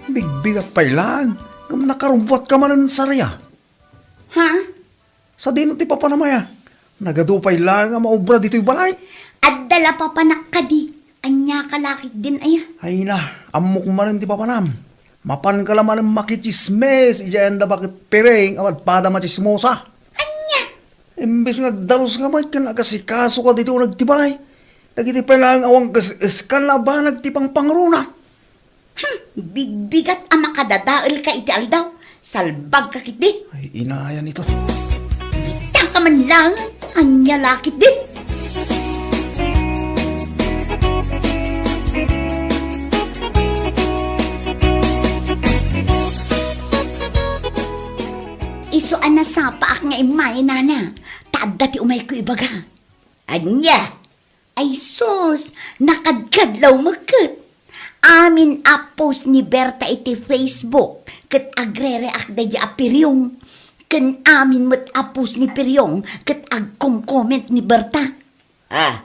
Bigbigak pay laeng, ngem nakarubbuatka manen, Saria. Ha? Sadino ti papanam aya? Nagadu pay laeng a maubra ditoy balay. Adda la papanak kadi. Ania ka la ketdin aya? Ay na, ammok manen ti papanam. Mapanka la manen makitsismis idiay ayan da baket Piring a padpada a machismosa. Ania? Imbes nga agdaluska met ken agasikasoka ditoy uneg ti balay, dagiti pay laeng awan kas-, eskan a banag ti pangpangruna. Hmm, bigbigat a makadadaelka iti aldaw. Salbagka ketdi. Ay, inayan ito. Itangka man laeng, ania la ketdi. Nga immay, nana, ta adda ti umayko ibaga. Ania? Ay sus, nakadkadlaw met ket. Amin a post ni Berta iti Facebook ket agrereak daydi a Piryong. Ken amin met a post ni Piryong ket agkomcomment ni Berta. Ah,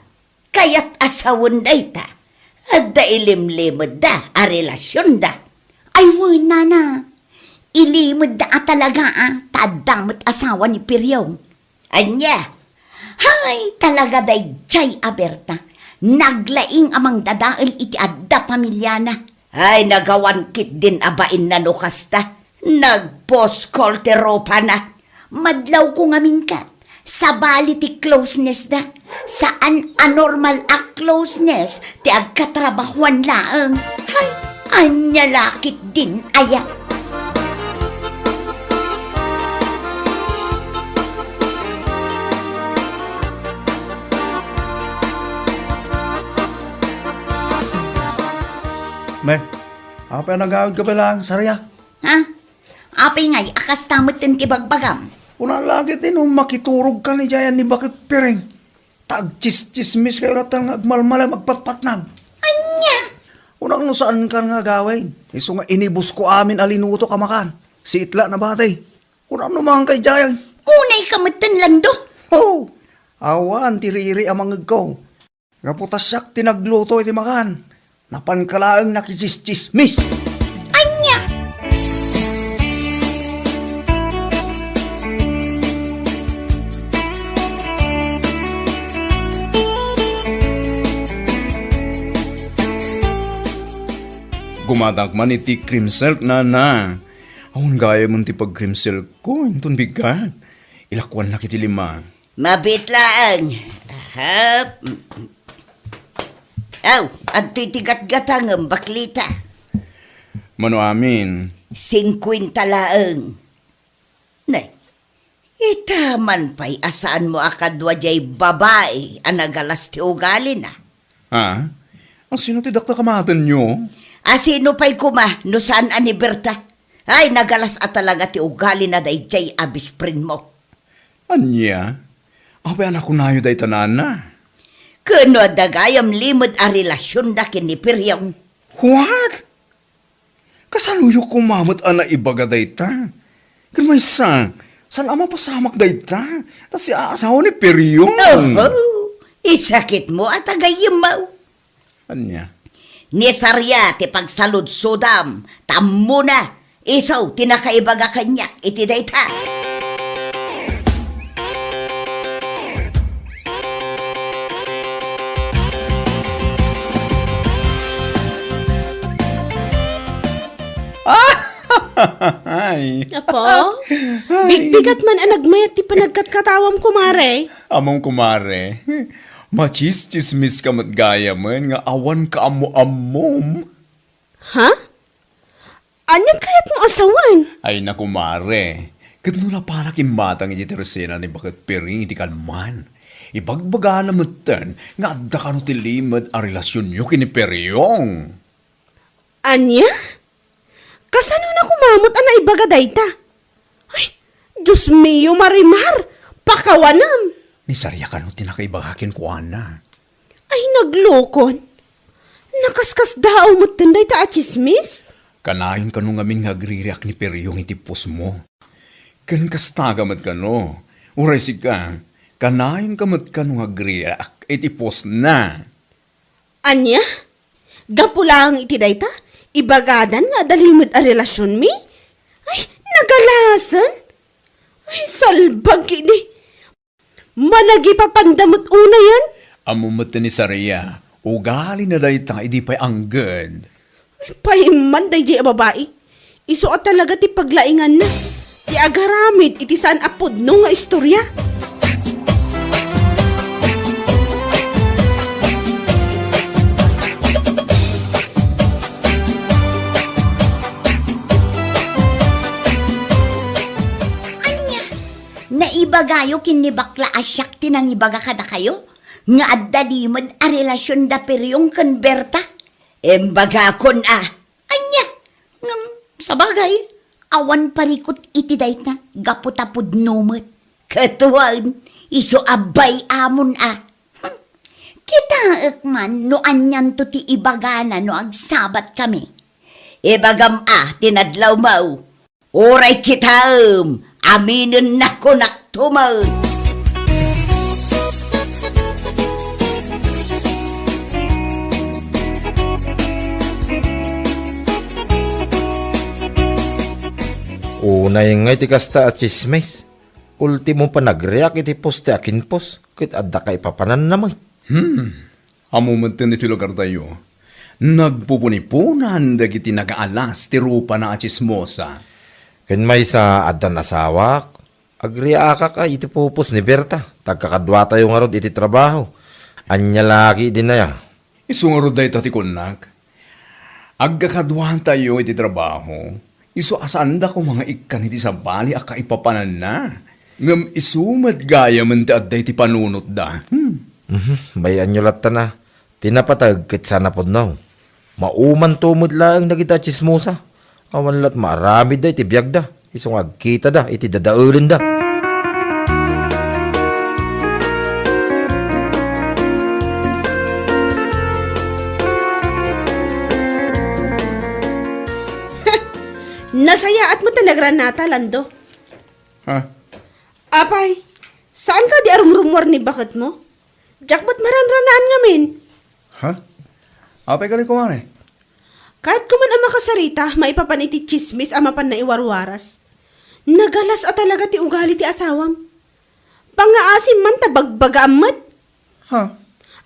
kayat a sawen dayta? Adda ilimlimedda a relasionda. Ay wen, nana. Ilimedda a talaga a, ta adda met asawa ni Piryong. Ania? Hay, talaga daydiay a Berta. Naglaing a mangdadael iti adda pamiliana. Ay, nagawan ketdin a bainna no kasta. Nagposkol ti rupana. Madlawko ngamin ket, sabali ti closeness da. Saan a normal a closeness ti agkatrabahuan laeng. Hay, ania la ketdin aya? Me, apay a nagawidka pay laeng, Saria? Ha? Apay ngay a kasta metten ti bagbagam? Kuna la ketdi no makiturogkan idiay a ni Baket Piring. Ta agtsistsismis kayo latta nga agmalmalem agpatpatnag. Ania? Kunak no saankan nga agawid. Isu nga inibusko amin a linutok a makan. Siit la nabati. Kunak no mangan ka idiay. Unay ka metten, Lando. Ho! Awan ti riri a mangngegko. Gapu ta siak ti nagluto iti makan. Napanka laeng nakitsistsismis. Ania? Gumatak man iti cream silk, nana. Awan gayamen ti pag-cream silk ko, inton bigat. Ilakuannak iti lima. Mabiit laeng. Ahap. Aw, adtoy ti gatgatangem, baklita. Mano amin? Singkuenta laeng. Ne, ita man pay a saanmo a kadua diay babai a nagalas ti ugalina. Ha? Asino ti dakdak a maatenyo? Asino pay koma no saan a ni Berta? Ay, nagalas a talaga ti ugalina daydiay a best friendmo. Ania? Apay a nakunayo dayta, nana? Ken no adda gayam limed a relasionda ken ni Piryong. What? Kasanoyo koma met a naibaga dayta? Ken maysa, saan a mapasamak dayta? Ta siak a asawa ni Piryong. Oho, isakitmo a tagayemmaw. Ania? Ni Saria ti pagsaludsodam, ta ammona, isu ti nakaibaga kaniak iti dayta. Ay. Apo? Ay. Bigbigat man a nagmayat ti panagkatkatawam, kumare. Ammom, kumare. Machischismis ka met gayamen nga awan kaammo-ammom. Ha? Anian kayatmo a sawen? Ay, naku, mare. Ket no napanak immatang iti tersena ni Baket Piring iti kalman, ibagbagana metten nga adda kano ti limed a relasionyo ken ni Peryong. Ania? Kasano na koma met a naibaga dayta? Ay, Dios mio, Marimar! Pakawanam! Ni Saria kano ti nakaibaga kenkuana. Ay, naglokon! Nakaskasdaaw metten dayta a tsismis? Kanayon kano ngamin nga agririak ni Peryong iti postmo. Ken kasta ka met kano, uray sika, kanayon ka met kano nga agririak iti postna. Ania? Gapu laeng iti dayta, ibagadan nga adda limed a relasionmi? Ay, nagalasen? Ay, salbag idi. Managipapanda met unayen? Ammom met ni Saria, ugalina dayta idi pay angged. Ay, paimman daydiay a babai. Isu a talaga ti paglainganna, ti agaramid iti saan a pudno nga istorya. Ania? Naibagayo ken ni bakla a siak ti nangibaga kadakayo nga adda limed a relasion da Peryong ken Berta? Imbagakon a. Ania? Ngem, sabagay, awan parikut iti dayta gapu ta pudno met. Ket wen, isu a bay-amon a. Hmm. Kitaek man no anianto ti ibagana no agsabatkami. Ibagam a ti nadlawmo. Uray kitaem, aminennak kunakto met. Unay ngay ti kasta a tsismis. Ultimo panagriak iti poste a kinpos, ket adda kaipapananna met. Hmm. Ammo met ti lugartayo. Nagpupuniponan dagiti nagaalas ti rupana a tsismosa. Ken maysa, addan asawak. Agriakak a iti pupos ni Berta. Tagkakaduatayo ngarud iti trabaho. Ania la ketdin aya? Isu ngarud dayta ti kunnak. Agkakaduatayo iti trabaho, isu a saanda koma nga ikkan iti sabali a kaipapananna. Ngem isu met gayamen ti adda iti panunotda. Hmm. Mhm, bay-anyo latta na. Ti napateg ket saan a pudno. Maumanto met laeng dagita a tsismosa. Awan la't maaramidda iti biagda. Isu nga agkitada iti dadaelenda. Nasayaat met ta nagranata, Lando. Ha? Apay, saan kadi a rumrumuar ni baketmo? Diak met maranranaan ngamin. Ha? Apay kadi, kumare? Kayatko man a makasarita maipapan iti tsismis a mapan naiwarwaras. Nagalas a talaga ti ugali ti asawam. Pangngaasim man ta bagbagaam met. Ha?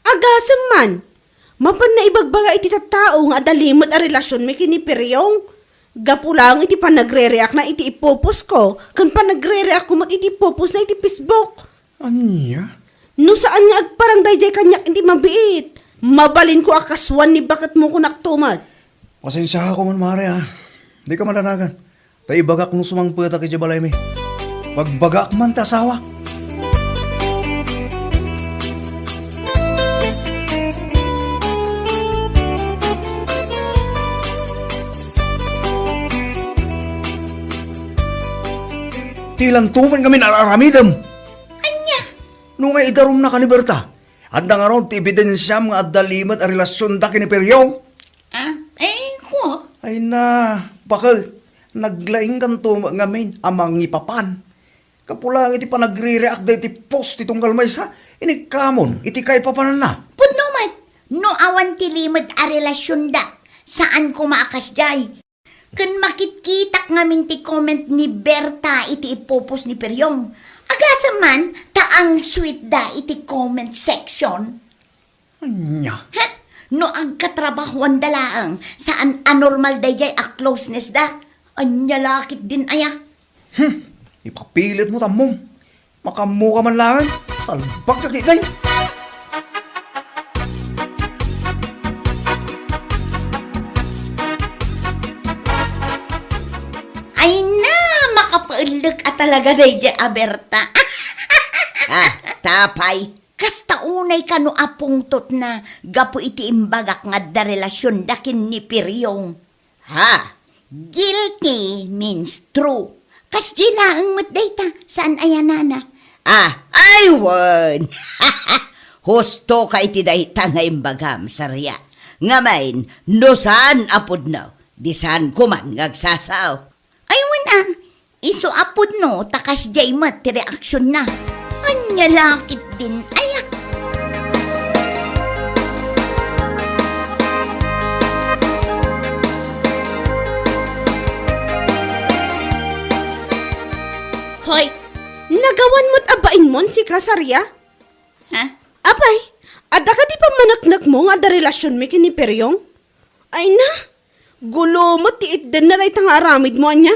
Agasem man. Mapan naibagbaga iti tattao nga adda limed a relasionmi ken ni Periong. Gapu laeng iti panagrereakna iti ipoposko ken panagrereakko met iti ipoposna iti Facebook. Ania? No saan nga agparang daydiay kaniak iti mabiit, mabalinko a kasuan ni baketmo, kunakto met. Pasensiaak man, mare, a. Dika madanagan. Ta ibagak no sumangpetak idiay balaymi. Bagbagaak man ta asawak. Ti lanto met ngamin ar-aramidem. Ania? No nga idarumnaka ni Berta, adda ngarud ti ebidensiam nga adda limed a relasionda ken ni Periong? Ah, ay, ko. Ay na, bakel, naglaingkanto met ngamin a mangipapan. Gapu laeng iti panagrereakda iti post ti tunggal maysa, inikkamon iti kaipapananna. Pudno met, no awan ti limed a relasionda, saan koma a kasdiay. Ken makitkitak ngamin ti comment ni Berta iti ipopost ni Periong. Agasem man, ta ang sweet da iti comment section. Ania? Ha? No agkatrabahoanda laeng, saan a normal daydiay a closeness da? Ania la ketdin aya? Hmm, ipapilitmo ta ammom. Makaammoka man laeng, salbag ka ketdin. Ay na, makapaellek a talaga daydiay a Berta. Ah, ta apay. Kasta unay kano a pungtotna gapu iti imbagak nga adda relasionda ken ni Periong. Ha? Guilty means true. Kasdi laeng met dayta, saan aya nana? Ah, ay wen! Husto ka iti dayta nga imbagam, Saria. Ngamin, no saan a pudno, di saan ko man nga agsasao. Ay wen a, isu a pudno ta kasdiay met ti reaksionna. Ania la ketdin aya? Hoy, nagawan met a bainmon sika, Saria? Ha? Apay, adda kadi pammaneknekmo nga adda relasionmi ken ni Periong? Ay na, gulo met ti itdenna dayta nga aramidmo, ania?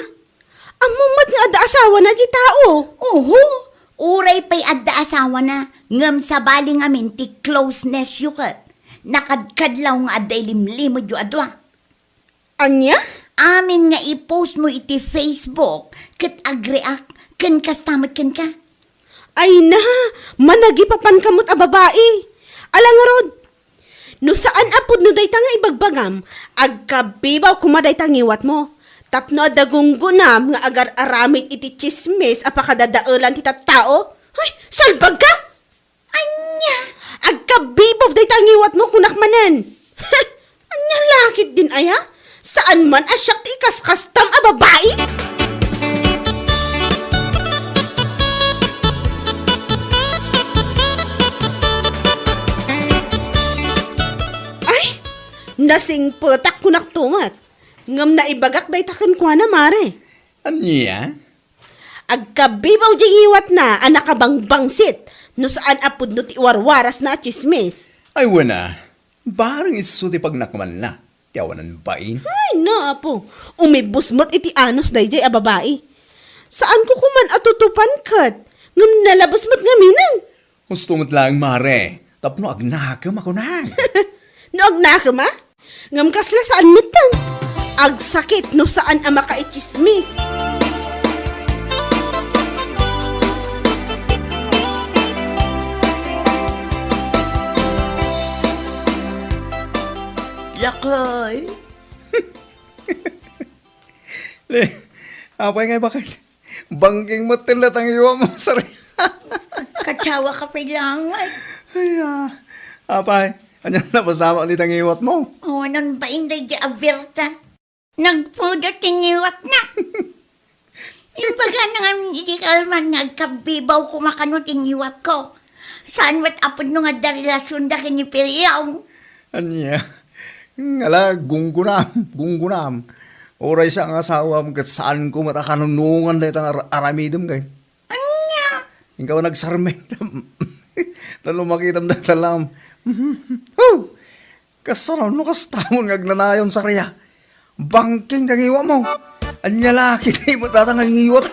Ammom met nga adda asawana diay tao. Oho, uray pay adda asawana, ngem sabali ngamin ti closeness yo ket. Nakadkadlaw nga adda ilimlimedyo a dua. Ania? Amin nga i-post mo iti Facebook ket agreak ken kasta met kenka. Ay na, managipapanka met a babai. Ala ngarud, no saan a pudno dayta nga ibagbagam, agkabibaw koma dayta ngiwatmo. Tapno adda gunggunam nga agar-aramid iti tsismis a pakadadaelan ti tattao? Ay, salbagka! Ania? Agkabibaw dayta ngiwatmo, kunak manen. Ania la ketdin aya? Saan man a siak ti ikaskastam a babai? Ay, nasingpetak kunak tumet. Ngem naibagak dayta kenkuana, mare. Ania? Agkabibaw diay ngiwatna a nakabangbangsit no saan a pudno ti warwarasna a tsismis. Ay, wen a, bareng isu ti pagnakmanna ti awanan bain. Ay, na, apo, umibus met iti anus daydiay a babai. Saanko koman a tutupan ket, ngem nalabes met ngaminen. Husto met laeng, mare, tapno agnakem a kunam. No agnakem a? Ngem kasla saan metten. Agsakit no saan a makaitsismis. Lakoy. Le, apay nga ibakat? Bangking met ti latang iwa mo, sir. Katawa ka pay laeng, ay. Ay, ah. Apay, ania napasamak ti tangiwat mo? Awanan bain daydi a Berta. Nagpudot ti ngiwatna. Imbagana ngamin iti kalman nga agkabibaw koma kano ti ngiwatko. Saan met a pudno nga adda relasionda ken ni Piliong. Ania? Ngala, gunggunam, gunggunam. Uray sa nga asawam ket saanko met a kanunongan dayta nga ar-, aramidem kay. Ania? Inka nagsarmit. Tano makitam dayta lam. Huh! Kasano no kastamon nga agnanayon, Saria? Bangking tangiwatmo. Ania la, kita mo tatang nga ngiwat.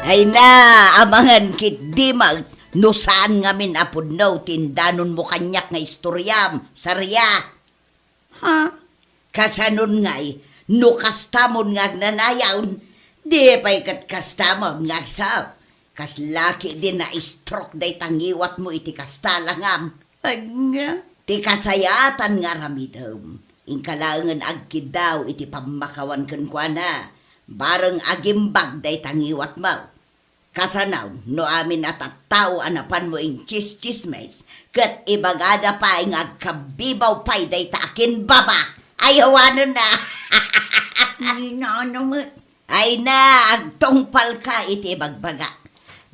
Ay na, amangan ketdi met no saan ngamin a pudno ti indanonmo kaniak nga istoriam, Saria. Ha? Kasanon ngay, no kastamon nga agnanayon, di pay ket kastamon nga agsa-, kasla ketdi na-stroke dayta ngiwatmo iti kasta langam. Ania? Ti kasayaatan nga aramidem, inka laengen agkiddaw iti pammakawan kenkuana, bareng agimbag dayta ngiwatmo. Kasano no amin a tattao a napanmo intsistsismis, ket ibagada pay nga agkabibaw pay dayta a kinbaba? Ay, awanen a. Ni nano met. Ay na, agtungpalka iti ibagbagak.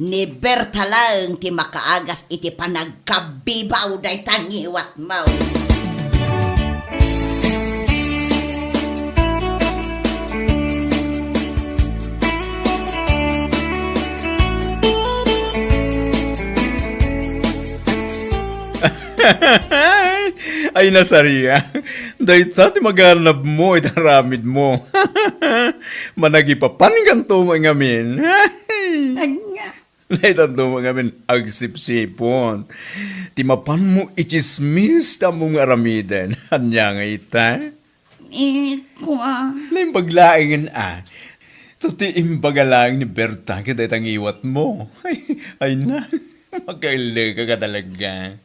Ni Berta laeng ti makaagas iti panagkabibaw dayta ngiwatmo. Ay, na, Saria, dayta ti maganabmo iti aramidmo. Managipapankanto met ngamin. Ania? Daytanto met ngamin agsipsipon ti mapanmo itsismis ti ammom nga aramiden. Ania nga ita? Eh, kua. Naimbag laengen a. Ta ti imbaga laeng ni Berta ket dayta ngiwatmo. Ay, ay na, makaellek ka talaga.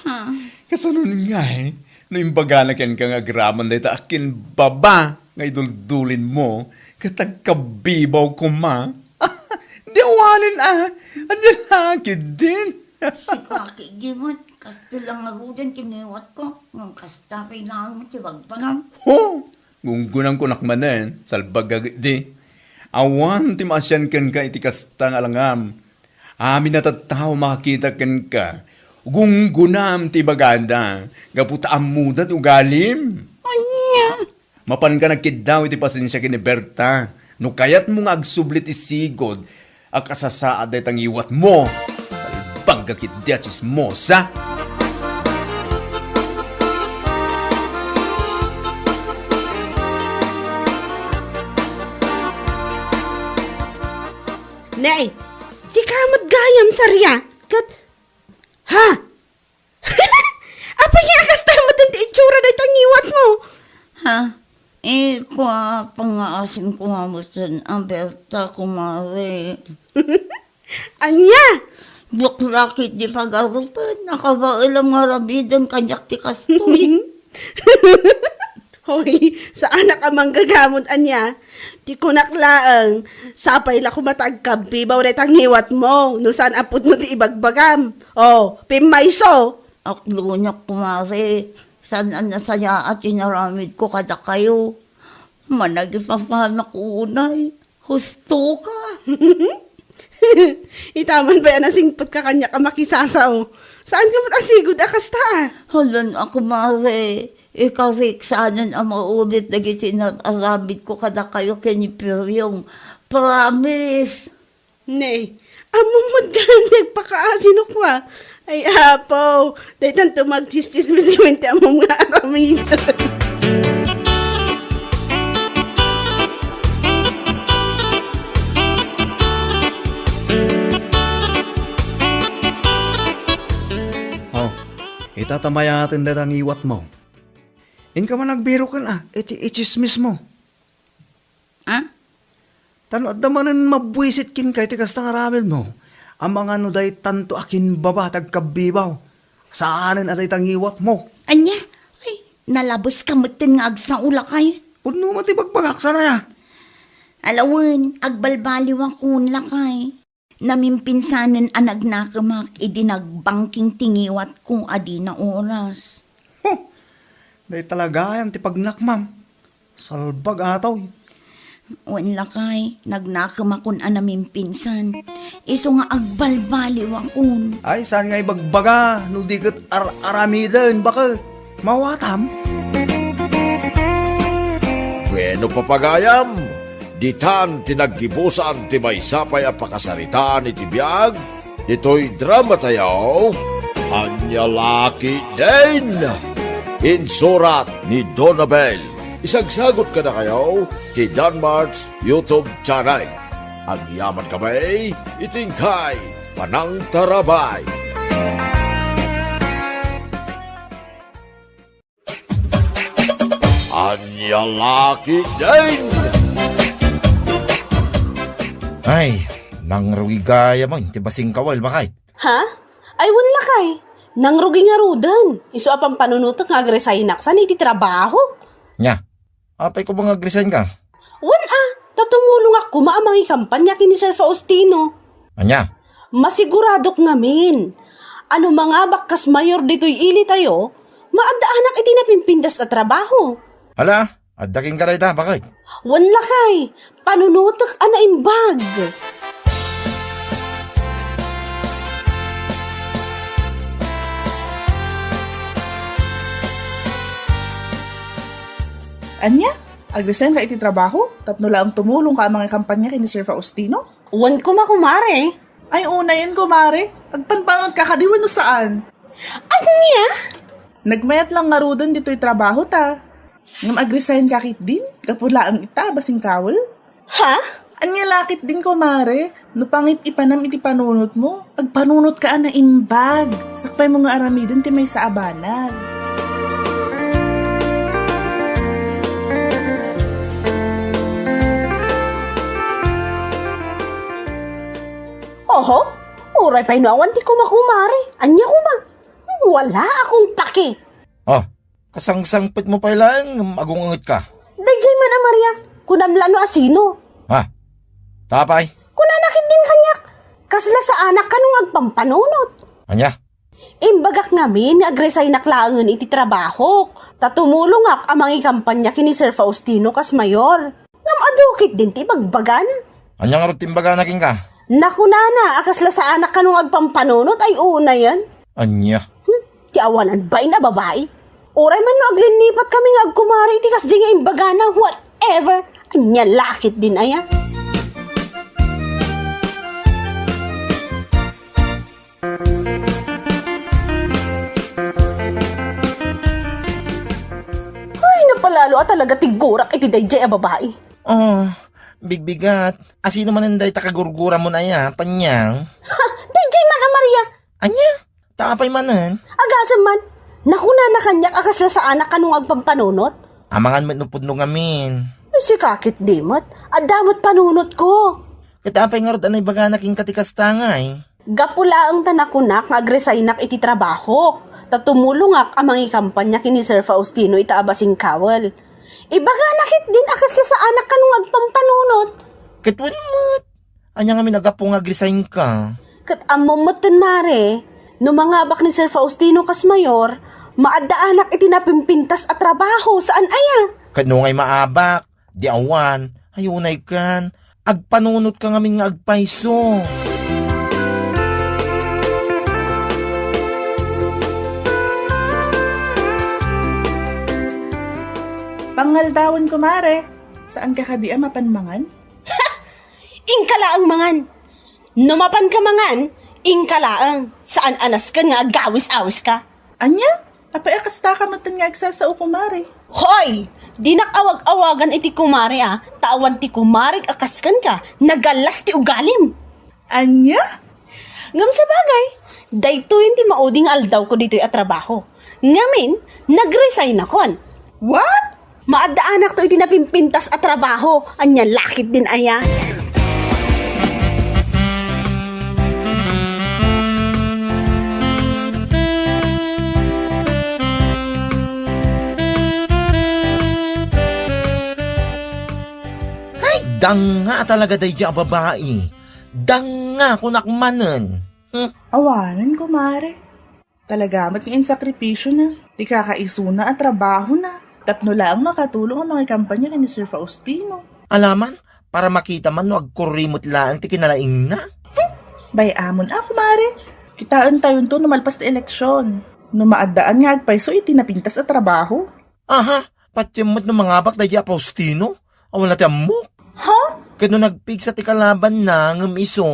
Ha? Kasanon ngay, no imbagana kenka nga agraman dayta a kinbaba nga iduldulinmo, ket agkabibaw koma? Di awanen a, ania la ketdin? Sika ketdi met, kasta la ngaruden ti ngiwatko, ngem kasta pay laeng ti bagbagam. Ho! Gunggunam kunak manen, salbag a ketdi. Awan ti maasian kenka iti kasta nga langam. Amin a tattao makakita kenka, gunggunam ti ibagada, gapu ta ammoda ti ugalim. Ania? Mapanka nagkiddaw iti pasensia ken ni Berta. No kayatmo nga agsubli ti sigud, a kasasaad dayta ngiwatmo. Salbag a ketdi a tsismosa. Nay, sika met gayam, Saria. Ket, ha? Apay nga kasta met ti itsura dayta ngiwatmo? Ha? Eh, kua, pangngaasim ko nga met ken a Berta, kumare. Ania? Diak lakit di pagarupen, nakabaelam nga aramiden kaniak ti kastoy. Hoy, saanak a manggagamon ania? Ti kunak laeng, sapay la koma ta agkabbibaw dayta ngiwatmo, no saan a pudno ti ibagbagam. O, pimmayso! Akloniak, kumare, saan a nasayaat ti inaramidko kadakayo. Managipapanak unay. Husto ka. Itaman pay a nasingpet ka kaniak a makisasao. Saan ka met a sigud a kasta, a? Hala, kumare, ikarik saanen a maulit dagiti inar-aramidko kadakayo ken ni Piryong. Promise! Ne, ammom met gayam ti agpakaasinok, a. Ay, Apo, daytanto magtsistsismis ngamin ti ammom nga aramid. O, ita ta mayaten dayta ngiwatmo. Inka man agbiro ken, a, iti itsismismo. A? Ta no adda manen mabuisit kenka iti kasta nga aramidmo, amangan no daytanto a kimbaba ti agkabbibaw, saanen a dayta ngiwatmo. Ania? Ay, nalabeska metten nga agsao, lakay. Pudno met ti bagbagak, saan aya? Ala wen, agbalbaliwakon, lakay. Namimpinsanen a nagnakemak idi nagbangking ti ngiwatko a dina oras. Huh! Dayta la gayam ti pagnakmam. Salbag, atoy. Wen, lakay, nagnakemakon a namimpinsan. Isu nga agbalbaliwakon. Ay, saan nga ibagbaga no di ket ar-aramiden, baket? Mawatam? Bueno, papagayam, ditan ti naggibusan ti maysa pay a pakasaritaan iti biag ditoy dramatayo, Ania La Ketdin. Insurat ni Donabel. Isagsagot kadakayo ti Danmart's YouTube channel. Agyaman kami iti inkay panangtarabay. Ania La Ketdin! Ay, nangrugi gayam ti basing kawil, baket. Ha? Ay, wen, lakay. Nangrugi ngaruden. Isu a pampanunotek nga agresignak san iti trabaho. Nia, apay koma nga agresign ka? Wen a, ta tumulongak koma a mangikampanya ken ni Sir Faustino. Ania? Masiguradok ngamin a no mangabak kas mayor ditoy ilitayo, maaddaanak iti napimpintas a trabaho. Ala, adda kenka dayta, baket? Wen, lakay, panunotek a naimbag. Ania? Agresign ka iti trabaho tapno laeng tumulong ka a mangikampanya ken ni Sir Faustino? Wen koma, kumare. Ay, unayen, kumare. Agpanpanunot ka kadi wenno saan? Ania? Nagmayat lang ngaruden ditoy trabaho ta. Ngem agresign ka ketdin? Gapu laeng ita a basing kawil? Ha? Ania la ketdin, kumare? No pangit-ipanam iti panunotmo, agpanunot ka a naimbag. Sakbaymo nga aramiden ti maysa a banag. Oho, uray pay no awan ti kumakumare. Ania koma? Wala akong pake. Oh, kasangsangpetmo pay laeng ngem agunget ka. Daydiay man a Maria, kunam la no asino. Ha? Tapay? Kunana ketdin kaniak, kasla saanak kano nga agpampanunot. Ania? Imbagak ngamin nga agresignak laengen iti trabahok, ta tumulongak a mangikampanya ken ni Sir Faustino kas mayor. Ngem adu ketdin ti ibagbagana. Ania ngarud ti imbagana kenka? Nakunana a kasla saanak kano nga agpampanunot ay unayen. Ania? Hmm, ti awanan bain a babai. Uray man no aglinnipat kami nga agkumare iti kasdi nga imbagana, whatever. Ania la ketdin aya? Ay, napalalo a talaga ti gurak iti daydiay a babai. Oh, bigbigat. Asino manen dayta kagurguramon aya, Panyang? Ha, daydiay man a Maria. Ania? Tapay manen? Agasem man. Nakunana kaniak a kasla saanak kano nga agpampanunot. Amangan met no pudno ngamin. Sika ket di met. Adda met panunotko. Ket apay ngarud a naibagana kenka ti kasta ngay? Gapu laeng ta nakunak nga agresignak iti trabahok, ta tumulongak a mangikampanya ken ni Sir Faustino ita a basingkawel. Ibagana ketdin a kasla saanak kano nga agpampanunot. Ket wen met. Ania ngamin a gapu nga agresignka? Ket ammom metten, Mare, no mangabak ni Sir Faustino kas mayor, maaddaanak iti napimpintas a trabaho, saan aya? Ket no ngay maabak, di awan, ay unay kan, agpanunotka ngamin nga agpayso. Pangaldawen, kumare. Saan ka kadi a mapan mangan? Inka laeng mangan. No mapanka mangan, inka laeng. Saan a nasken nga agawis-awis ka. Ania? Apay a kasta ka metten nga agsasao, kumare? Hoy! Dinak awag-awagan iti kumare a, ta awan ti kumarek a kasken ka, nagallas ti ugalim. Ania? Ngem sabagay, daytoyen ti maudi nga aldawko ditoy a trabaho. Ngamin, nag-resign akon. What? Maaddaanakto iti napimpintas a trabaho. Ania la ketdin aya? Ay, danga talaga daydi a babai. Danga kunak manen. Hmm? Awanen, kumare. Talaga met nga insakripisyona ti kakaisuna a trabahona tapno laeng makatulong a mangikampanya ken ni Sir Faustino. Alaman, para makita man no agkurri met laeng ti kinalaingna. Hmm, bay-amon a, kumare. Kitaentayonto no malpas ti eleksyon. No maaddaan nga agpayso iti napintas a trabaho. Aha, patiem met no mangabak daydi a Faustino? Awan la ti ammok. Ha? Ket no nagpigsa ti kalabanna ngem isu,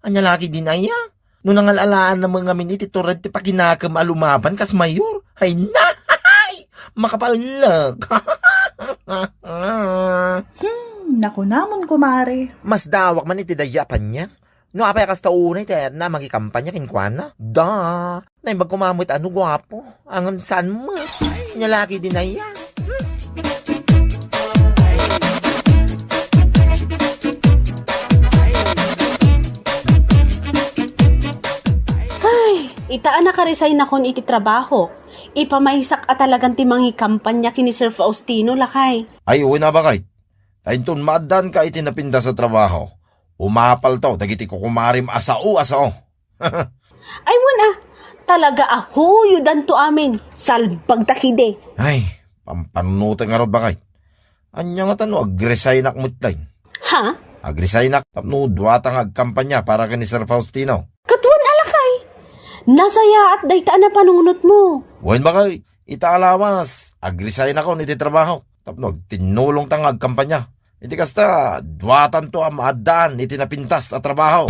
ania la ketdin aya? No nangal-alaanna met ngamin iti tured ti pakinakem a lumaban kas mayor, ay na! Makapaellek! Hmm, nakunamon, kumare. Masdawak man iti daydi a paniang. No apay a kasta unay ti ayatna a mangikampanya kenkuana? Da! Naimbag koma met a no guapo. Ngem saan met. Ania la ketdin aya? Ay, ita a naka-resign akon iti trabaho. Ipamaysak a talagan ti mangikampanya ken ni Sir Faustino, lakay. Ay, wen a, baket. Ta inton maaddaanka iti napintas a trabaho, umapalto dagiti kukumarem a sao a sao. Ay, wen a, talaga a huyodanto amin. Salbagta ketdi. Ay, pampanunoten ngarud, baket. Ania ngata no agresignak met laeng? Ha? Agresignak tapno duata nga agkampanya para ken ni Sir Faustino. Ket wen a, lakay. Nasayaat dayta a napanunotmo. Wen, baket, ita a lawas, agresign akon iti trabaho tapno agtinnulongta nga agkampanya. Iti kasta, duatanto a maaddaan iti napintas a trabaho.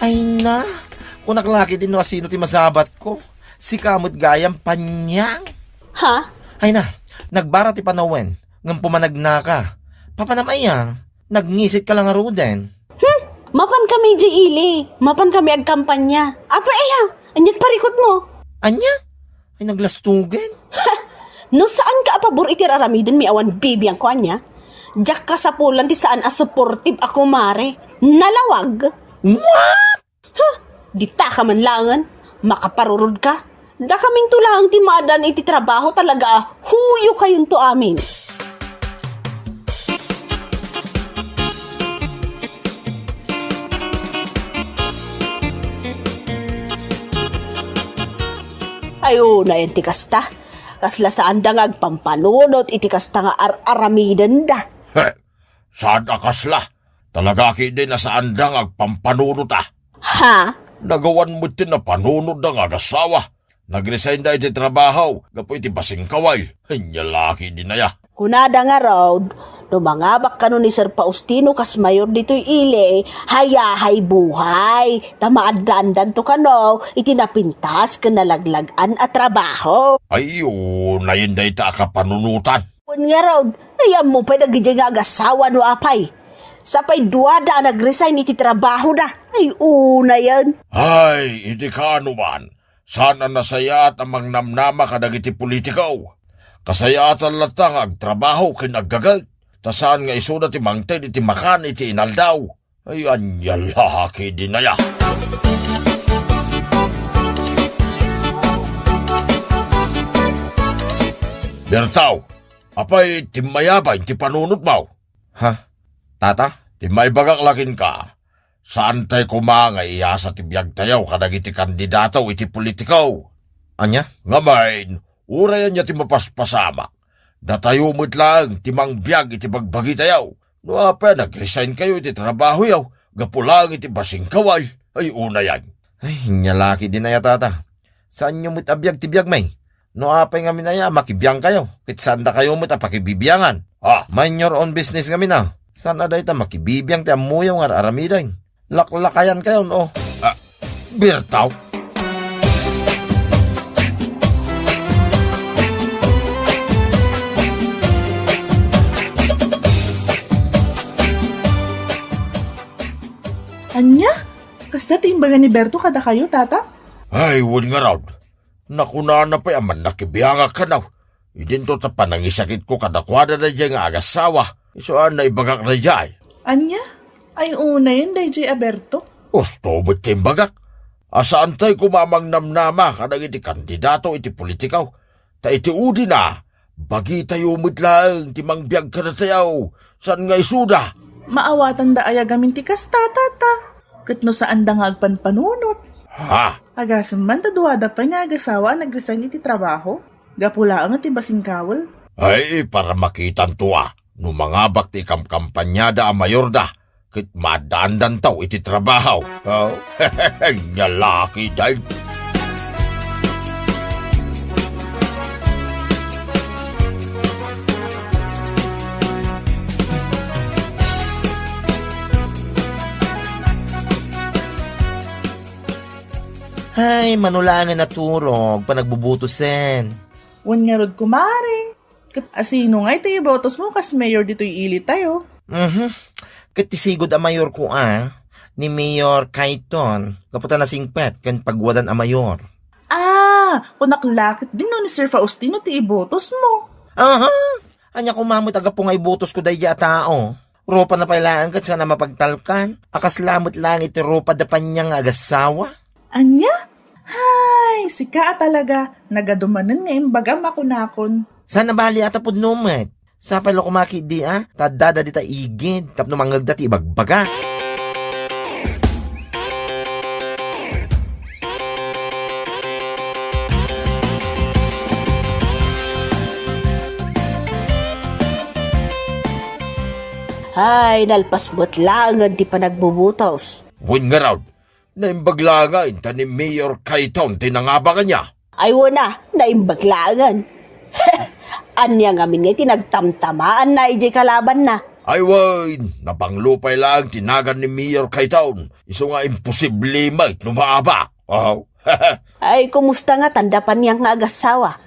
Ay na, kunak la ketdin no asino ti masabatko. Sika met gayam, paniang. Ha? Ay na, nagbara ti panawen, ngem pumanagnaka. Papanam aya, nagngisit ka la ngaruden. Hmm, mapan kami idiay ili, mapan kami agkampanya. Apay aya, aniat parikutmo? Ania? Ay, naglastugen. Ha! No saanka a pabor iti ar-aramidenmi awan bibiangko, ania? Diak kasapulan ti saan a supportive a kumare. Nalawag! What? Huh! Ditaka man laengen, makaparurodka. Dakaminto laeng ti maaddaan iti trabaho, talaga a huyokayonto amin. Ay, unayen ti kasta. Kasla saanda nga agpampanunot iti kasta nga ar-aramidenda. He, saan a kasla. Talaga ketdin a saanda nga agpampanunot a. Ha? Nagawan met ti napanunotda nga agasawa. Nagresignda iti trabaho gapu iti basingkawil. Ania la ketdin aya. Kunada ngarud, no mangabak kano ni Sir Faustino kas mayor ditoy ili, hayahay buhay, ta maaddaandanto kano iti napintas ken nalaglag-an a trabaho. Ay, unayen dayta a kapanunotan. Wen ngarud, Ay, ammo pay dagidiay nga agasawa no apay. Sapay duada a nag-resign iti trabahoda. Ay, unayen. Ay, iti kaanoman, saan a nasayaat a mangnamnama kadagiti politiko. Kasayaatan latta nga agtrabaho ken aggaget, ta saan nga isuda ti mangted iti makan iti inaldaw. Ay, ania la ketdin aya? Bertaw, apay timmayaba iti panunotmo? Ha? Tata? Timmaybagak la kenka. Saantay koma nga iyasa ti biagtayo kadagiti kandidato iti politiko. Ania? Ngamin, uray ania ti mapaspasamak, datayo met laeng ti mangbiag iti bagbagitayo. No apay a nag-resign kayo iti trabahoyo gapu laeng iti basing kawal, ay unayen. Ay, ania la ketdin aya, Tata. Saanyo met a biag ti biagmi. No apay ngamin aya a makibiangkayo, ket saandakayo met a pakibibiangan. Ah. Mind your own business ngamin a. Saan a dayta makibibiang ti ammoyo nga ar-aramiden? Laklakayankayon, o. Ah, Bertaw? Ania? Kasta ti imbaga ni Berto kadakayo, Tata? Ay, wen ngarud. Nakunana pay a mannakibiangak kano. Idinto ta panangisakitko kadakuada daydiay nga agasawa. Isu a naibagak daydiay. Ania? Ay, unayen daydiay a Berto? Usto met ti imbagak. A saantay koma a mangnamnama kadagiti kandidato iti politiko. Ta iti udina, bagitayo met laeng ti mangbiag kadatayo. Saan nga isuda? Maawatanda aya gamin ti kasta, Tata? Ket no saanda nga agpanpanunot? Ha? Agasem man ta duada pay nga agasawa a nag-resign iti trabaho? Gapu laeng iti basing kawal? Ay, para makitanto a, no mangabak ti ikamkampanyada a mayorda, ket maaddaandanto iti trabaho. Oh, ania la ketdin. Ay, mano laeng a naturog, panagbubutosen. Wen ngarud, kumare. Ket asino ngay ti ibotosmo kas mayor ditoy ili tayo? Mhm. Ket ti sigud a mayorko a, ni Mayor Cayton, gapu ta nasingpet ken pagwadan a mayor. Ah, kunak la ketdin no ni Sir Faustino ti ibotosmo. Aha! Ania koma met a gapu nga ibotosko daydiay a tao? Rupana pay laeng ket saan a mapagtalkan, a kasla met laeng iti rupada paniang nga agasawa. Ania? Hay, sika a talaga, nagadumanen nga imbagam a kunakon. Saan a bali a ta pudno met. Sapay la koma ketdi a, ta addada dita igid, tapno mangngegda ti ibagbaga. Hay, nalpas met laengen ti panagbubutos. Wen ngarud, naimbag laengen ta ni Mayor Cayton ti nangabak ania? Ay, wen a, naimbag laengen. Ania ngamin ngay ti nagtamtamaanna idiay kalabanna? Ay, wen, napanglo pay laeng ti nagan ni Mayor Cayton. Isu nga imposible met no maabak. Oh. Ay, kumusta nga tanda paniang nga agasawa?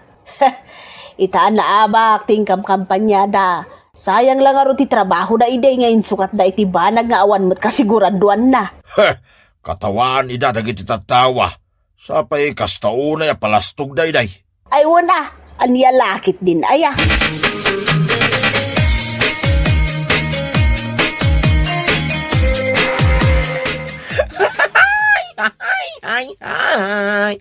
Ita a naabak ti inkamkampanyada. Sayang la ngarud ti trabahoda idi nga insukatda iti banag nga awan met kasigurandoanna. Heh, katawaan ida dagiti tattawa. Sapay kasta unay a palastogda iday. Ay, wen a, ania la ketdin aya? Ay, ay, ay.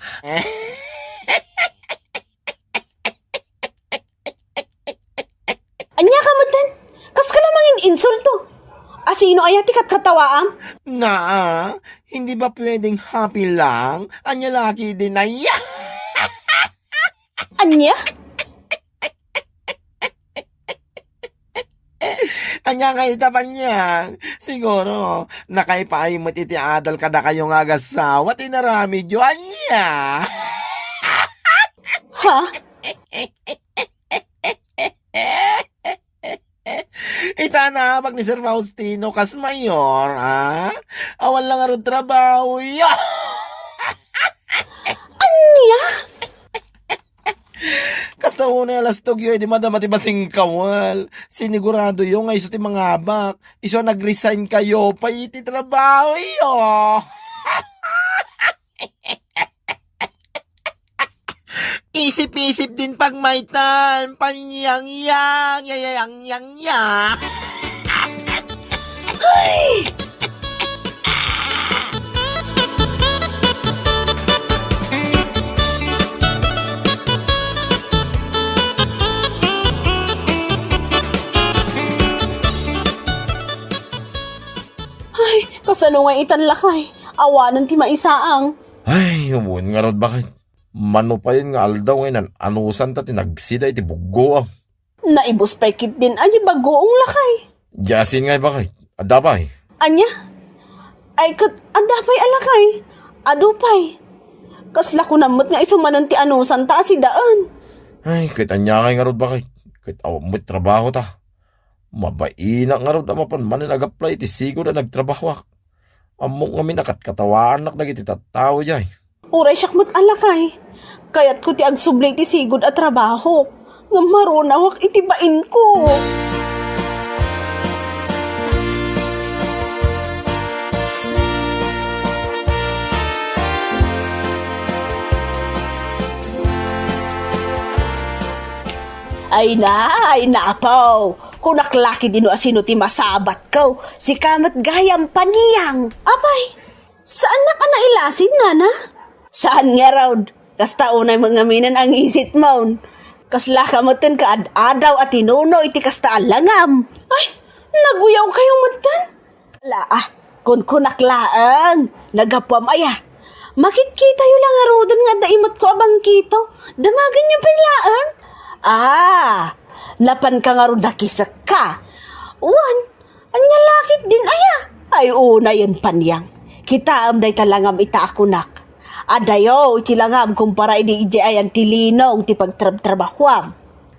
Ania ka metten? Kaska la mangin-insulto. Asino aya ti katkatawaam? Naa, hindi ba pwedeng happy lang? Ania la ketdin aya? Ania? Ania nga ita, Panyang? Siguro, nakaipaay met iti adal kadakayo nga agasawa ti inaramidyo, ania? Ha? Ita naabak ni Sir Faustino kas mayor, a? Awan la ngarud trabaho, ya! Ania? Kasta unay a lastogyo, idi madama ti basingkawel. Siniguradoyo nga isu ti mangabak. Isu a nag-resign kayo pay iti trabahoyo. Isip-isip din pagmaytan, panyangyang, yayayang, yang, yang. Ay! Ay, kasano nga itan lakay? Awanen ti maisaang. Ay, umun ngarud bakit? Mano payen nga aldaw nga inan-anusan ta ti nagsida iti buggoam. Naibus pay ketdin a di bagoong lakay. Diasin ngay bakit? Adda pay? Ania? Ay ket adda pay a lakay? Adu pay. Kasla kunam met nga isu manen ti anusan ta a sidaen. Ay, ket ania ngay ngarud bakit? Ket awan met trabaho ta. Mabainak ngarud a mapan manen ag-apply iti sigud a nagtrabahoak. Ammok ngamin a katkatawaannak dagiti tattao diay. Uray siak met a lakay. Kayatko ti agsubli iti sigud a trabaho. Ngem marunawak iti bainko. Ay na, ay na, apaw. Kunak la ketdin no asino ti masabatko. Sika met gayam, Panyang. Apay, saannak a nailasin, nana? Saan ngarud. Kasta unay met ngamin a ngisitmon. Kasla ka metten kaad-adaw a tinuno iti kasta a langam. Ay, naguyaw kayo metten? Ala, ah, kunkunak laeng, naggapuam aya. Makitkitayo la ngaruden nga adda imetko a bangkito. Damagenyo pay laeng. Ah, napanka ngarud nakisekka. Wen, ania la ketdin aya? Ay, unayen, Panyang. Kitaem dayta langam ita a kunak. Adayo iti langam kumpara idi idiay ayan ti linong ti pagtrabtrabahuam.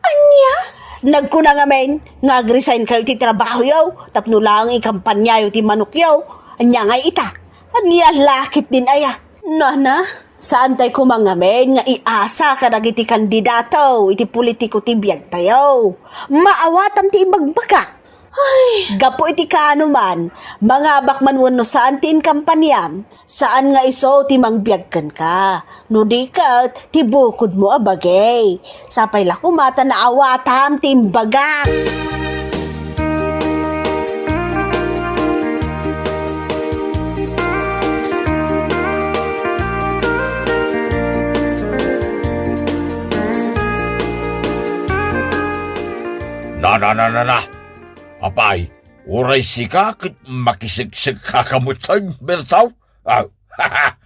Ania? Nagkuna ngamin nga ag-resign kayo iti trabahoyo tapno laeng ikampanyayo ti manokyo. Ania ngay ita? Ania la ketdin aya? Nana, saan tay koma ngamin nga iasa kadagiti kandidato iti politiko ti biagtayo. Maawatam ti ibagbagak. Ay, gapu iti kaano man, mangabak man wenno saan ti inkampaniam, saan nga isu ti mangbiag kenka. No di ket, ti bukodmo a bagay. Sapay la koma ta naawatam ti imbagak. Na, na, na, na, na. Apay, uray sika ket makiseksek ka kamutan, Bertaw? Ah,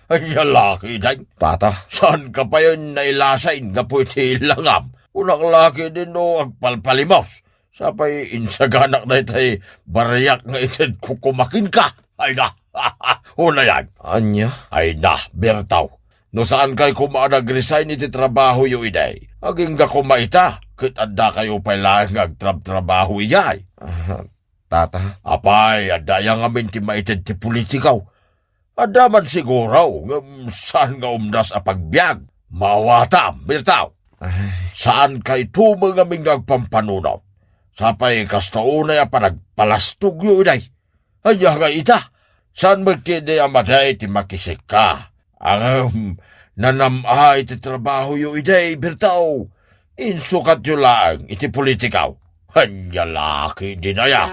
ania la ketdin? Tata, saan ka payen nailasin gapu iti langam? Kunak la ketdin no agpalpalimos. Sapay insaganak daytay bariak nga itedko koma kenka. Ay na, unayan. Ania? Ay na, Bertaw. No saan kay koma a nag-resign iti trabahoyo idi, agingga koma ita, ket adda kayo pay laeng nga agtrabtrabaho idiay. Ah, tata. Apay, adda aya ngamin ti maited ti politikaw? Adda man siguro, ngem saan nga umdas a pagbiag. Maawatam, Bertaw. Ay. Saan kay tumeng ngamin nga agpampanunot? Sapay kasta unay a panagpalastogyo idiay. Ania nga ita? Saan met ketdi a madi ti makisekka? Ngem, nanam-ay ti trabahoyo idi, Bertaw. Insukatyo laeng iti politikaw. Ania la ketdin aya?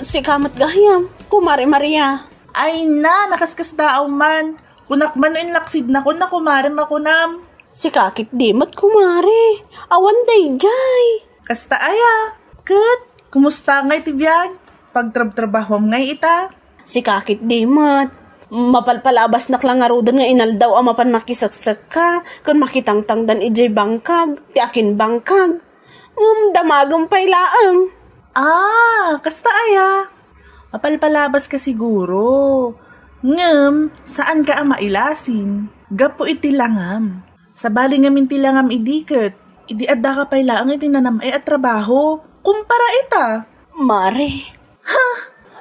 Sika met gayam, Kumare Maria. Ay na, nakaskasdaaw man. Kunak man no inlaksidnakon a kumarem a kunam. Sika ketdi met, kumare. Awan daydiay. Kasta aya. Ket, kumusta ngay ti biag? Pagtrabtrabahuam ngay ita? Sika ketdi met. Mapalpalabasnak la ngaruden nga inaldaw a mapan makiseksekka ken makitangtangdan idiay bangkag, ti akin bangkag. Ngem damagem pay laeng. Ah, kasta aya? Mapalpalabas ka siguro. Ngem, saan ka a mailasin. Gapu iti langam. Sabali ngamin ti langam idi ket, idi adda ka pay laeng iti nanam-ay a trabaho. Kumpara ita. Mare. Ha?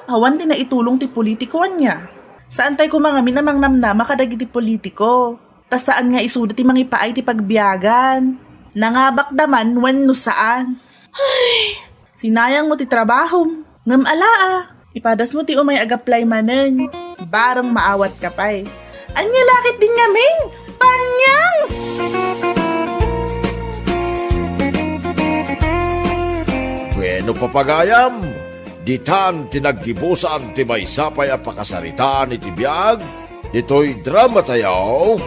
Awan ti naitulong ti politiko ania. Saantay koma ngamin a mangnamnama kadagiti politiko. Ta saan nga isuda ti mangipaay ti pagbiagan. Nangabakda man wenno saan. Ay, sinayang mo ti trabahom. Ngem ala a, ipadas mo ti umay agaplay manen. Bareng maawat ka pay. Ania la ketdin ngamin? Paniang! Bueno, papagayam, ditan ti naggibusan ti maysa pay a pakasaritaan iti biag ditoy drama tayo,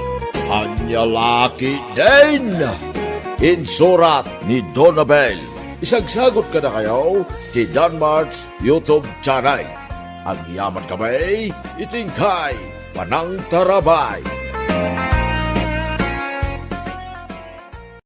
Ania la ketdin? Insurat ni Donabel. Isagsagot kadakayo ti Danmart's YouTube channel. Agyaman kami iti inkay panangtarabay.